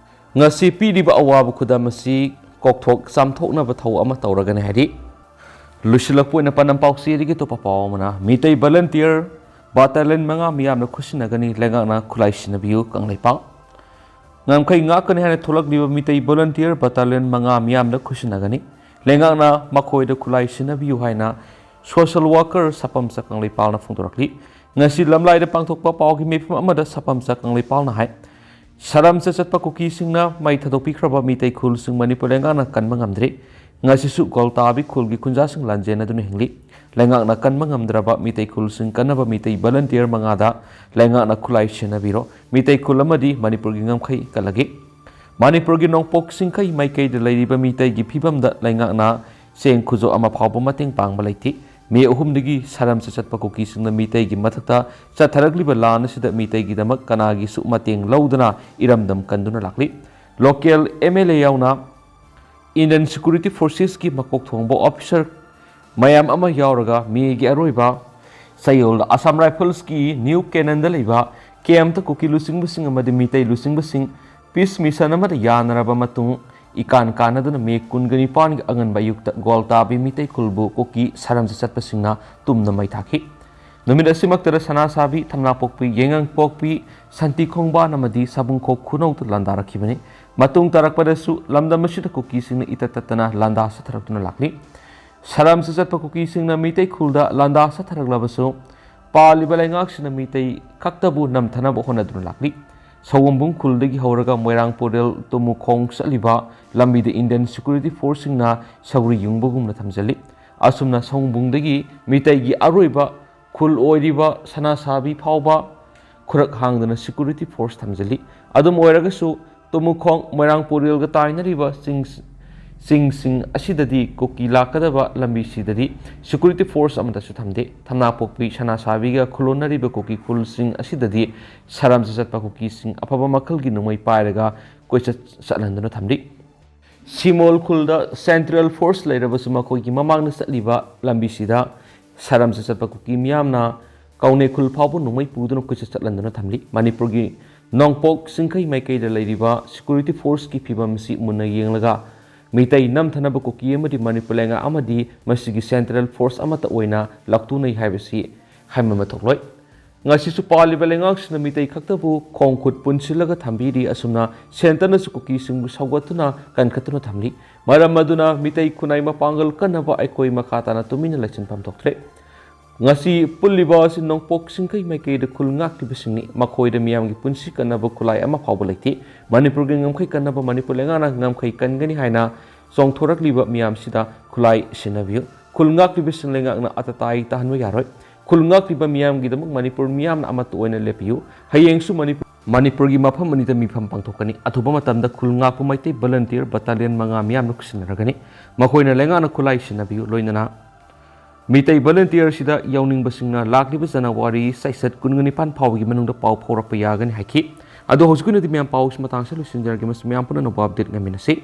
ꯉꯁꯤ ꯄꯤꯔꯤꯕ ꯑꯋꯥꯕ ꯈꯨꯗꯝ ꯑꯁꯤ ꯀꯣꯛꯊꯣꯛ ꯆꯥꯝꯊꯣꯛꯅꯕ ꯊꯧ ꯑꯃ ꯇꯧꯔꯒꯅꯤ ꯍꯥꯏꯔꯤ꯫ ꯂꯣꯏꯁꯤꯜꯂꯛꯄ ꯑꯣꯏꯅ ꯄꯥꯟꯗꯝ ꯄꯥꯎꯆꯦꯗꯒꯤ ꯑꯇꯣꯞꯄ ꯄꯥꯎ ꯑꯃꯅ, ꯃꯤꯇꯩ ꯚꯂꯟꯇꯤꯌꯔ ꯕꯥꯇꯥꯂꯤꯌꯟ ꯃꯉꯥ ꯃꯤꯌꯥꯝꯅ ꯈꯨꯠꯁꯤꯟꯅꯒꯅꯤ, ꯂꯩꯉꯥꯛꯅ ꯈꯨꯠꯂꯥꯏ ꯁꯤꯟꯅꯕꯤꯌꯨ ꯀꯪꯂꯩꯄꯥꯛ꯫ ꯉꯝꯈꯩ ꯉꯥꯛꯀꯅꯤ ꯍꯥꯏꯅ ꯊꯣꯛꯂꯛꯂꯤꯕ ꯃꯤꯇꯩ ꯚꯣꯂꯟꯇꯤꯌꯔ ꯕꯥꯇꯥꯂꯤꯌꯟ ꯃꯉꯥ ꯃꯤꯌꯥꯝꯅ ꯈꯨꯠꯁꯤꯟꯅꯒꯅꯤ꯫ ꯂꯩꯉꯥꯛꯅ ꯃꯈꯣꯏꯗ ꯈꯨꯠꯂꯥꯏ ꯁꯤꯟꯅꯕꯤꯌꯨ ꯍꯥꯏꯅ ꯁꯣꯁꯤꯌꯦꯜ ꯋꯥꯔꯀꯔ ꯁꯥꯄꯝꯆ ꯀꯪꯂꯩꯄꯥꯜꯅ ꯐꯣꯡꯗꯣꯔꯛꯂꯤ꯫ ꯉꯁꯤ ꯂꯝꯂꯥꯏꯗ ꯄꯥꯡꯊꯣꯛꯄ ꯄꯥꯎꯒꯤ ꯃꯤꯐꯝ ꯑꯃꯗ ꯁꯥꯄꯝꯆ ꯀꯪꯂꯩꯄꯥꯜꯅ ꯍꯥꯏ, ꯁꯔꯝꯆ ꯆꯠꯄ ꯀꯨꯀꯤꯁꯤꯡꯅ ꯃꯩ ꯊꯥꯗꯣꯛꯄꯤꯈ꯭ꯔꯕ ꯃꯤꯇꯩ ꯈꯨꯜꯁꯤꯡ ꯃꯅꯤꯄꯨꯔ ꯂꯩꯉꯥꯛꯅ ꯀꯟꯕ ꯉꯝꯗ꯭ꯔꯤ꯫ ꯉꯁꯤꯁꯨ ꯒꯣꯜꯇꯥꯕꯤ ꯈꯨꯜꯒꯤ ꯈꯨꯟꯖꯥꯁꯤꯡ ꯂꯥꯟꯖꯦꯟꯅꯗꯨꯅ ꯍꯤꯡꯂꯤ꯫ ꯂꯩꯉꯥꯛꯅ ꯀꯟꯕ ꯉꯝꯗ꯭ꯔꯕ ꯃꯤꯇꯩ ꯈꯨꯜꯁꯤꯡ ꯀꯟꯅꯕ ꯃꯤꯇꯩ ꯚꯣꯂꯟꯇꯤꯌꯔ ꯃꯉꯥꯗ ꯂꯩꯉꯥꯛꯅ ꯈꯨꯠꯂꯥꯏ ꯁꯤꯟꯅꯕꯤꯔꯣ꯫ ꯃꯤꯇꯩ ꯈꯨꯜ ꯑꯃꯗꯤ ꯃꯅꯤꯄꯨꯔꯒꯤ ꯉꯝꯈꯩ ꯀꯜꯂꯒꯦ꯫ ꯃꯅꯤꯄꯨꯔꯒꯤ ꯅꯣꯡꯄꯣꯛ ꯁꯤꯡꯈꯩ ꯃꯥꯏꯀꯩꯗ ꯂꯩꯔꯤꯕ ꯃꯤꯇꯩꯒꯤ ꯐꯤꯕꯝꯗ ꯂꯩꯉꯥꯛꯅ ꯆꯦꯡ ꯈꯨꯖꯣ ꯑꯃ ꯐꯥꯎꯕ ꯃꯇꯦꯡ ꯄꯥꯡꯕ ꯂꯩꯇꯦ꯫ ꯃꯦ ꯑꯍꯨꯝꯗꯒꯤ ꯁꯔꯝꯆ ꯆꯠꯄ ꯀꯨꯀꯤꯁꯤꯡꯅ ꯃꯤꯇꯩꯒꯤ ꯃꯊꯛꯇ ꯆꯠꯊꯔꯛꯂꯤꯕ ꯂꯥꯟ ꯑꯁꯤꯗ ꯃꯤꯇꯩꯒꯤꯗꯃꯛ ꯀꯅꯥꯒꯤꯁꯨ ꯃꯇꯦꯡ ꯂꯧꯗꯅ ꯏꯔꯝꯗꯝ ꯀꯟꯗꯨꯅ ꯂꯥꯛꯂꯤ꯫ ꯂꯣꯀꯦꯜ ꯑꯦꯝ ꯑꯦꯜ ꯑꯦ ꯌꯥꯎꯅ ꯏꯟꯗꯤꯌꯟ ꯁꯦꯀ꯭ꯌꯨꯔꯤꯇꯤ ꯐꯣꯔꯁꯦꯁꯀꯤ ꯃꯀꯣꯛ ꯊꯣꯡꯕ ꯑꯣꯐꯤꯁꯔ ꯃꯌꯥꯝ ꯑꯃ ꯌꯥꯎꯔꯒ ꯃꯦꯒꯤ ꯑꯔꯣꯏꯕ ꯆꯌꯣꯜꯗ ꯑꯁꯥꯝ ꯔꯥꯏꯐꯜꯁꯀꯤ ꯅ꯭ꯌꯨ ꯀꯦꯅꯟꯗ ꯂꯩꯕ ꯀꯦꯝꯞꯇ ꯀꯨꯀꯤ ꯂꯨꯆꯤꯡꯕꯁꯤꯡ ꯑꯃꯗꯤ ꯃꯤꯇꯩ ꯂꯨꯆꯤꯡꯕꯁꯤꯡ ꯄꯤꯁ ꯃꯤꯁꯟ ꯑꯃꯗ ꯌꯥꯅꯔꯕ ꯃꯇꯨꯡ ꯏꯀꯥꯟ ꯀꯥꯟꯅꯗꯨꯅ ꯃꯦ ꯀꯨꯟꯒ ꯅꯤꯄꯥꯟꯒꯤ ꯑꯉꯟꯕ ꯑꯌꯨꯛꯇ ꯒꯣꯜꯇꯥꯕꯤ ꯃꯤꯇꯩ ꯈꯨꯜꯕꯨ ꯀꯨꯀꯤ ꯁꯔꯝꯆ ꯆꯠꯄꯁꯤꯡꯅ ꯇꯨꯝꯅ ꯃꯩ ꯊꯥꯈꯤ꯫ ꯅꯨꯃꯤꯠ ꯑꯁꯤꯃꯛꯇꯗ ꯁꯅꯥꯁꯥꯕꯤ, ꯊꯝꯅꯥꯄꯣꯛꯄꯤ, ꯌꯥꯏꯉꯪꯄꯣꯛꯄꯤ, ꯁꯥꯟꯇꯤ ꯈꯣꯡꯕꯥꯟ ꯑꯃꯗꯤ ꯁꯥꯕꯨꯡꯈꯣꯛ ꯈꯨꯅꯧꯗ ꯂꯥꯟꯗꯥꯔꯛꯈꯤꯕꯅꯤ꯫ ꯃꯇꯨꯡ ꯇꯥꯔꯛꯄꯗꯁꯨ ꯂꯝꯗꯝ ꯑꯁꯤꯗ ꯀꯨꯀꯤꯁꯤꯡꯅ ꯏꯇꯠ ꯇꯠꯇꯅ ꯂꯥꯟꯗꯥ ꯆꯠꯊꯔꯛꯇꯨꯅ ꯂꯥꯛꯂꯤ꯫ ꯁꯔꯝꯆ ꯆꯠꯄ ꯀꯨꯀꯤꯁꯤꯡꯅ ꯃꯤꯇꯩ ꯈꯨꯜꯗ ꯂꯥꯟꯗꯥ ꯆꯠꯊꯔꯛꯂꯕꯁꯨ, ꯄꯥꯜꯂꯤꯕ ꯂꯩꯉꯥꯛꯁꯤꯅ ꯃꯤꯇꯩ ꯈꯛꯇꯕꯨ ꯅꯝꯊꯅꯕ ꯍꯣꯠꯅꯗꯨꯅ ꯂꯥꯛꯂꯤ꯫ ꯁꯑꯣꯝꯕꯨꯡ ꯈꯨꯜꯗꯒꯤ ꯍꯧꯔꯒ ꯃꯣꯏꯔꯥꯡ ꯄꯣꯔꯦꯜ ꯇꯨꯃꯨꯈꯣꯡ ꯆꯠꯂꯤꯕ ꯂꯝꯕꯤꯗ ꯏꯟꯗꯤꯌꯟ ꯁꯦꯀ꯭ꯌꯨꯔꯤꯇꯤ ꯐꯣꯔꯁꯁꯤꯡꯅ ꯁꯧꯒ꯭ꯔꯤ ꯌꯨꯡꯕꯒꯨꯝꯅ ꯊꯝꯖꯤꯜꯂꯤ꯫ ꯑꯁꯨꯝꯅ ꯁꯑꯣꯝꯕꯨꯡꯗꯒꯤ ꯃꯤꯇꯩꯒꯤ ꯑꯔꯣꯏꯕ ꯈꯨꯜ ꯑꯣꯏꯔꯤꯕ ꯁꯅꯥꯁꯥꯕꯤ ꯐꯥꯎꯕ ꯈꯨꯔꯛ ꯍꯥꯡꯗꯅ ꯁꯦꯀ꯭ꯌꯨꯔꯤꯇꯤ ꯐꯣꯔꯁ ꯊꯝꯖꯤꯜꯂꯤ꯫ ꯑꯗꯨꯝ ꯑꯣꯏꯔꯒꯁꯨ, ꯇꯨꯃꯨꯈꯣꯡ ꯃꯣꯏꯔꯥꯡ ꯄꯣꯔꯦꯜꯒ ꯇꯥꯏꯅꯔꯤꯕ ꯆꯤꯡ, ꯆꯤꯡꯁꯤꯡ ꯑꯁꯤꯗꯗꯤ ꯀꯨꯀꯤ ꯂꯥꯛꯀꯗꯕ ꯂꯝꯕꯤꯁꯤꯗꯗꯤ ꯁꯦꯀ꯭ꯌꯨꯔꯤꯇꯤ ꯐꯣꯔꯁ ꯑꯃꯠꯇꯁꯨ ꯊꯝꯗꯦ꯫ ꯊꯝꯅꯥꯄꯣꯛꯄꯤ ꯁꯅꯥꯁꯥꯕꯤꯒ ꯈꯨꯂꯣꯟꯅꯔꯤꯕ ꯀꯨꯀꯤ ꯈꯨꯜꯁꯤꯡ ꯑꯁꯤꯗꯗꯤ ꯁꯔꯝꯆ ꯆꯠꯄ ꯀꯨꯀꯤꯁꯤꯡ ꯑꯐꯕ ꯃꯈꯜꯒꯤ ꯅꯣꯡꯃꯩ ꯄꯥꯏꯔꯒ ꯀꯣꯏꯆꯠ ꯆꯠꯍꯟꯗꯨꯅ ꯊꯝꯂꯤ꯫ ꯁꯤꯃꯣꯜ ꯈꯨꯜꯗ ꯁꯦꯟꯇ꯭ꯔꯦꯜ ꯐꯣꯔꯁ ꯂꯩꯔꯕꯁꯨ ꯃꯈꯣꯏꯒꯤ ꯃꯃꯥꯡꯗ ꯆꯠꯂꯤꯕ ꯂꯝꯕꯤꯁꯤꯗ ꯁꯔꯝꯆ ꯆꯠꯄ ꯀꯨꯀꯤ ꯃꯤꯌꯥꯝꯅ ꯀꯥꯎꯅꯩ ꯈꯨꯜ ꯐꯥꯎꯕ ꯅꯣꯡꯃꯩ ꯄꯨꯗꯨꯅ ꯀꯣꯏꯆꯠ ꯆꯠꯍꯟꯗꯨꯅ ꯊꯝꯂꯤ꯫ ꯃꯅꯤꯄꯨꯔꯒꯤ ꯅꯣꯡꯄꯣꯛ ꯁꯤꯡꯈꯩ ꯃꯥꯏꯀꯩꯗ ꯂꯩꯔꯤꯕ ꯁꯦꯀ꯭ꯌꯨꯔꯤꯇꯤ ꯐꯣꯔꯁꯀꯤ ꯐꯤꯕꯝ ꯑꯁꯤ ꯃꯨꯟꯅ ꯌꯦꯡꯂꯒ ꯃꯤꯇꯩ ꯅꯝꯊꯅꯕ ꯀꯨꯀꯤ ꯑꯃꯗꯤ ꯃꯅꯤꯄꯨꯔ ꯂꯩꯉꯥꯛ ꯑꯃꯗꯤ ꯃꯁꯤꯒꯤ ꯁꯦꯟꯇ꯭ꯔꯦꯜ ꯐꯣꯔꯁ ꯑꯃꯠꯇ ꯑꯣꯏꯅ ꯂꯥꯎꯊꯣꯛꯅꯩ ꯍꯥꯏꯕꯁꯤ ꯍꯥꯏꯃꯟꯕ ꯊꯣꯛꯂꯣꯏ꯫ ꯉꯁꯤꯁꯨ ꯄꯥꯜꯂꯤꯕ ꯂꯩꯉꯥꯛꯁꯤꯅ ꯃꯤꯇꯩ ꯈꯛꯇꯕꯨ ꯈꯣꯡ ꯈꯨꯠ ꯄꯨꯟꯁꯤꯜꯂꯒ ꯊꯝꯕꯤꯔꯤ꯫ ꯑꯁꯨꯝꯅ ꯁꯦꯟꯇꯔꯅꯁꯨ ꯀꯨꯀꯤꯁꯤꯡꯕꯨ ꯁꯧꯒꯠꯇꯨꯅ ꯀꯟꯈꯠꯇꯨꯅ ꯊꯝꯂꯤ꯫ ꯃꯔꯝ ꯑꯗꯨꯅ ꯃꯤꯇꯩ ꯈꯨꯟꯅꯥꯏ ꯃꯄꯥꯡꯒꯜ ꯀꯟꯅꯕ ꯑꯩꯈꯣꯏ ꯃꯈꯥ ꯇꯥꯅ ꯇꯨꯃꯤꯟꯅ ꯂꯩꯁꯤꯟꯐꯝ ꯊꯣꯛꯇ꯭ꯔꯦ꯫ ꯉꯁꯤ ꯄꯨꯜꯂꯤꯕ ꯑꯁꯤ ꯅꯣꯡꯄꯣꯛ ꯁꯤꯡꯈꯩ ꯃꯥꯏꯀꯩꯗ ꯈꯨꯜ ꯉꯥꯛꯂꯤꯕꯁꯤꯡꯅꯤ꯫ ꯃꯈꯣꯏꯗ ꯃꯤꯌꯥꯝꯒꯤ ꯄꯨꯟꯁꯤ ꯀꯟꯅꯕ ꯈꯨꯠꯂꯥꯏ ꯑꯃ ꯐꯥꯎꯕ ꯂꯩꯇꯦ꯫ ꯃꯅꯤꯄꯨꯔꯒꯤ ꯉꯝꯈꯩ ꯀꯟꯅꯕ ꯃꯅꯤꯄꯨꯔ ꯂꯩꯉꯥꯛꯅ ꯉꯝꯈꯩ ꯀꯟꯒꯅꯤ ꯍꯥꯏꯅ ꯆꯣꯡꯊꯣꯔꯛꯂꯤꯕ ꯃꯤꯌꯥꯝꯁꯤꯗ ꯈꯨꯠꯂꯥꯏ ꯁꯤꯟꯅꯕꯤꯌꯨ꯫ ꯈꯨꯜ ꯉꯥꯛꯂꯤꯕꯁꯤꯡ ꯂꯩꯉꯥꯛꯅ ꯑꯇꯇꯥꯏ ꯇꯥꯍꯟꯕ ꯌꯥꯔꯣꯏ꯫ ꯈꯨꯜ ꯉꯥꯛꯂꯤꯕ ꯃꯤꯌꯥꯝꯒꯤꯗꯃꯛ ꯃꯅꯤꯄꯨꯔ ꯃꯤꯌꯥꯝꯅ ꯑꯃꯠꯇ ꯑꯣꯏꯅ ꯂꯦꯞꯄꯤꯌꯨ꯫ ꯍꯌꯦꯡꯁꯨ ꯃꯅꯤꯄꯨꯔ, ꯃꯅꯤꯄꯨꯔꯒꯤ ꯃꯐꯝ ꯑꯅꯤꯗ ꯃꯤꯐꯝ ꯄꯥꯡꯊꯣꯛꯀꯅꯤ꯫ ꯑꯊꯨꯕ ꯃꯇꯝꯗ ꯈꯨꯜ ꯉꯥꯛꯄ ꯃꯩꯇꯩ ꯚꯣꯂꯟꯇꯤꯌꯔ ꯕꯇꯥꯂꯤꯌꯟ ꯃꯉꯥ ꯃꯤꯌꯥꯝꯅ ꯈꯨꯠꯁꯤꯟꯅꯔꯒꯅꯤ꯫ ꯃꯈꯣꯏꯅ ꯂꯩꯉꯥꯛꯅ ꯈꯨꯠꯂꯥꯏ ꯁꯤꯟꯅꯕꯤꯌꯨ꯫ ꯂꯣꯏꯅꯅ ꯃꯤꯇꯩ ꯚꯣꯂꯟꯇꯤꯌꯔꯁꯤꯗ ꯌꯥꯎꯅꯤꯡꯕꯁꯤꯡꯅ ꯂꯥꯛꯂꯤꯕ ꯖꯅꯋꯥꯔꯤ ꯆꯩꯆꯠ ꯀꯨꯟꯒ ꯅꯤꯄꯥꯟ ꯐꯥꯎꯕꯒꯤ ꯃꯅꯨꯡꯗ ꯄꯥꯎ ꯐꯥꯎꯔꯛꯄ ꯌꯥꯒꯅꯤ ꯍꯥꯏꯈꯤ꯫ ꯑꯗꯣ ꯍꯧꯖꯤꯛꯀꯤ ꯑꯣꯏꯅꯗꯤ ꯃꯌꯥꯝ ꯄꯥꯎꯁꯤ ꯃꯇꯥꯡꯁꯤꯗ ꯂꯣꯏꯁꯤꯟꯖꯔꯒꯦ꯫ ꯃꯁꯤ ꯃꯌꯥꯝ ꯄꯨꯝꯅꯃꯛꯄꯨ ꯑꯞꯗꯦꯠ ꯉꯥꯏꯃꯤꯟꯅꯁꯤ꯫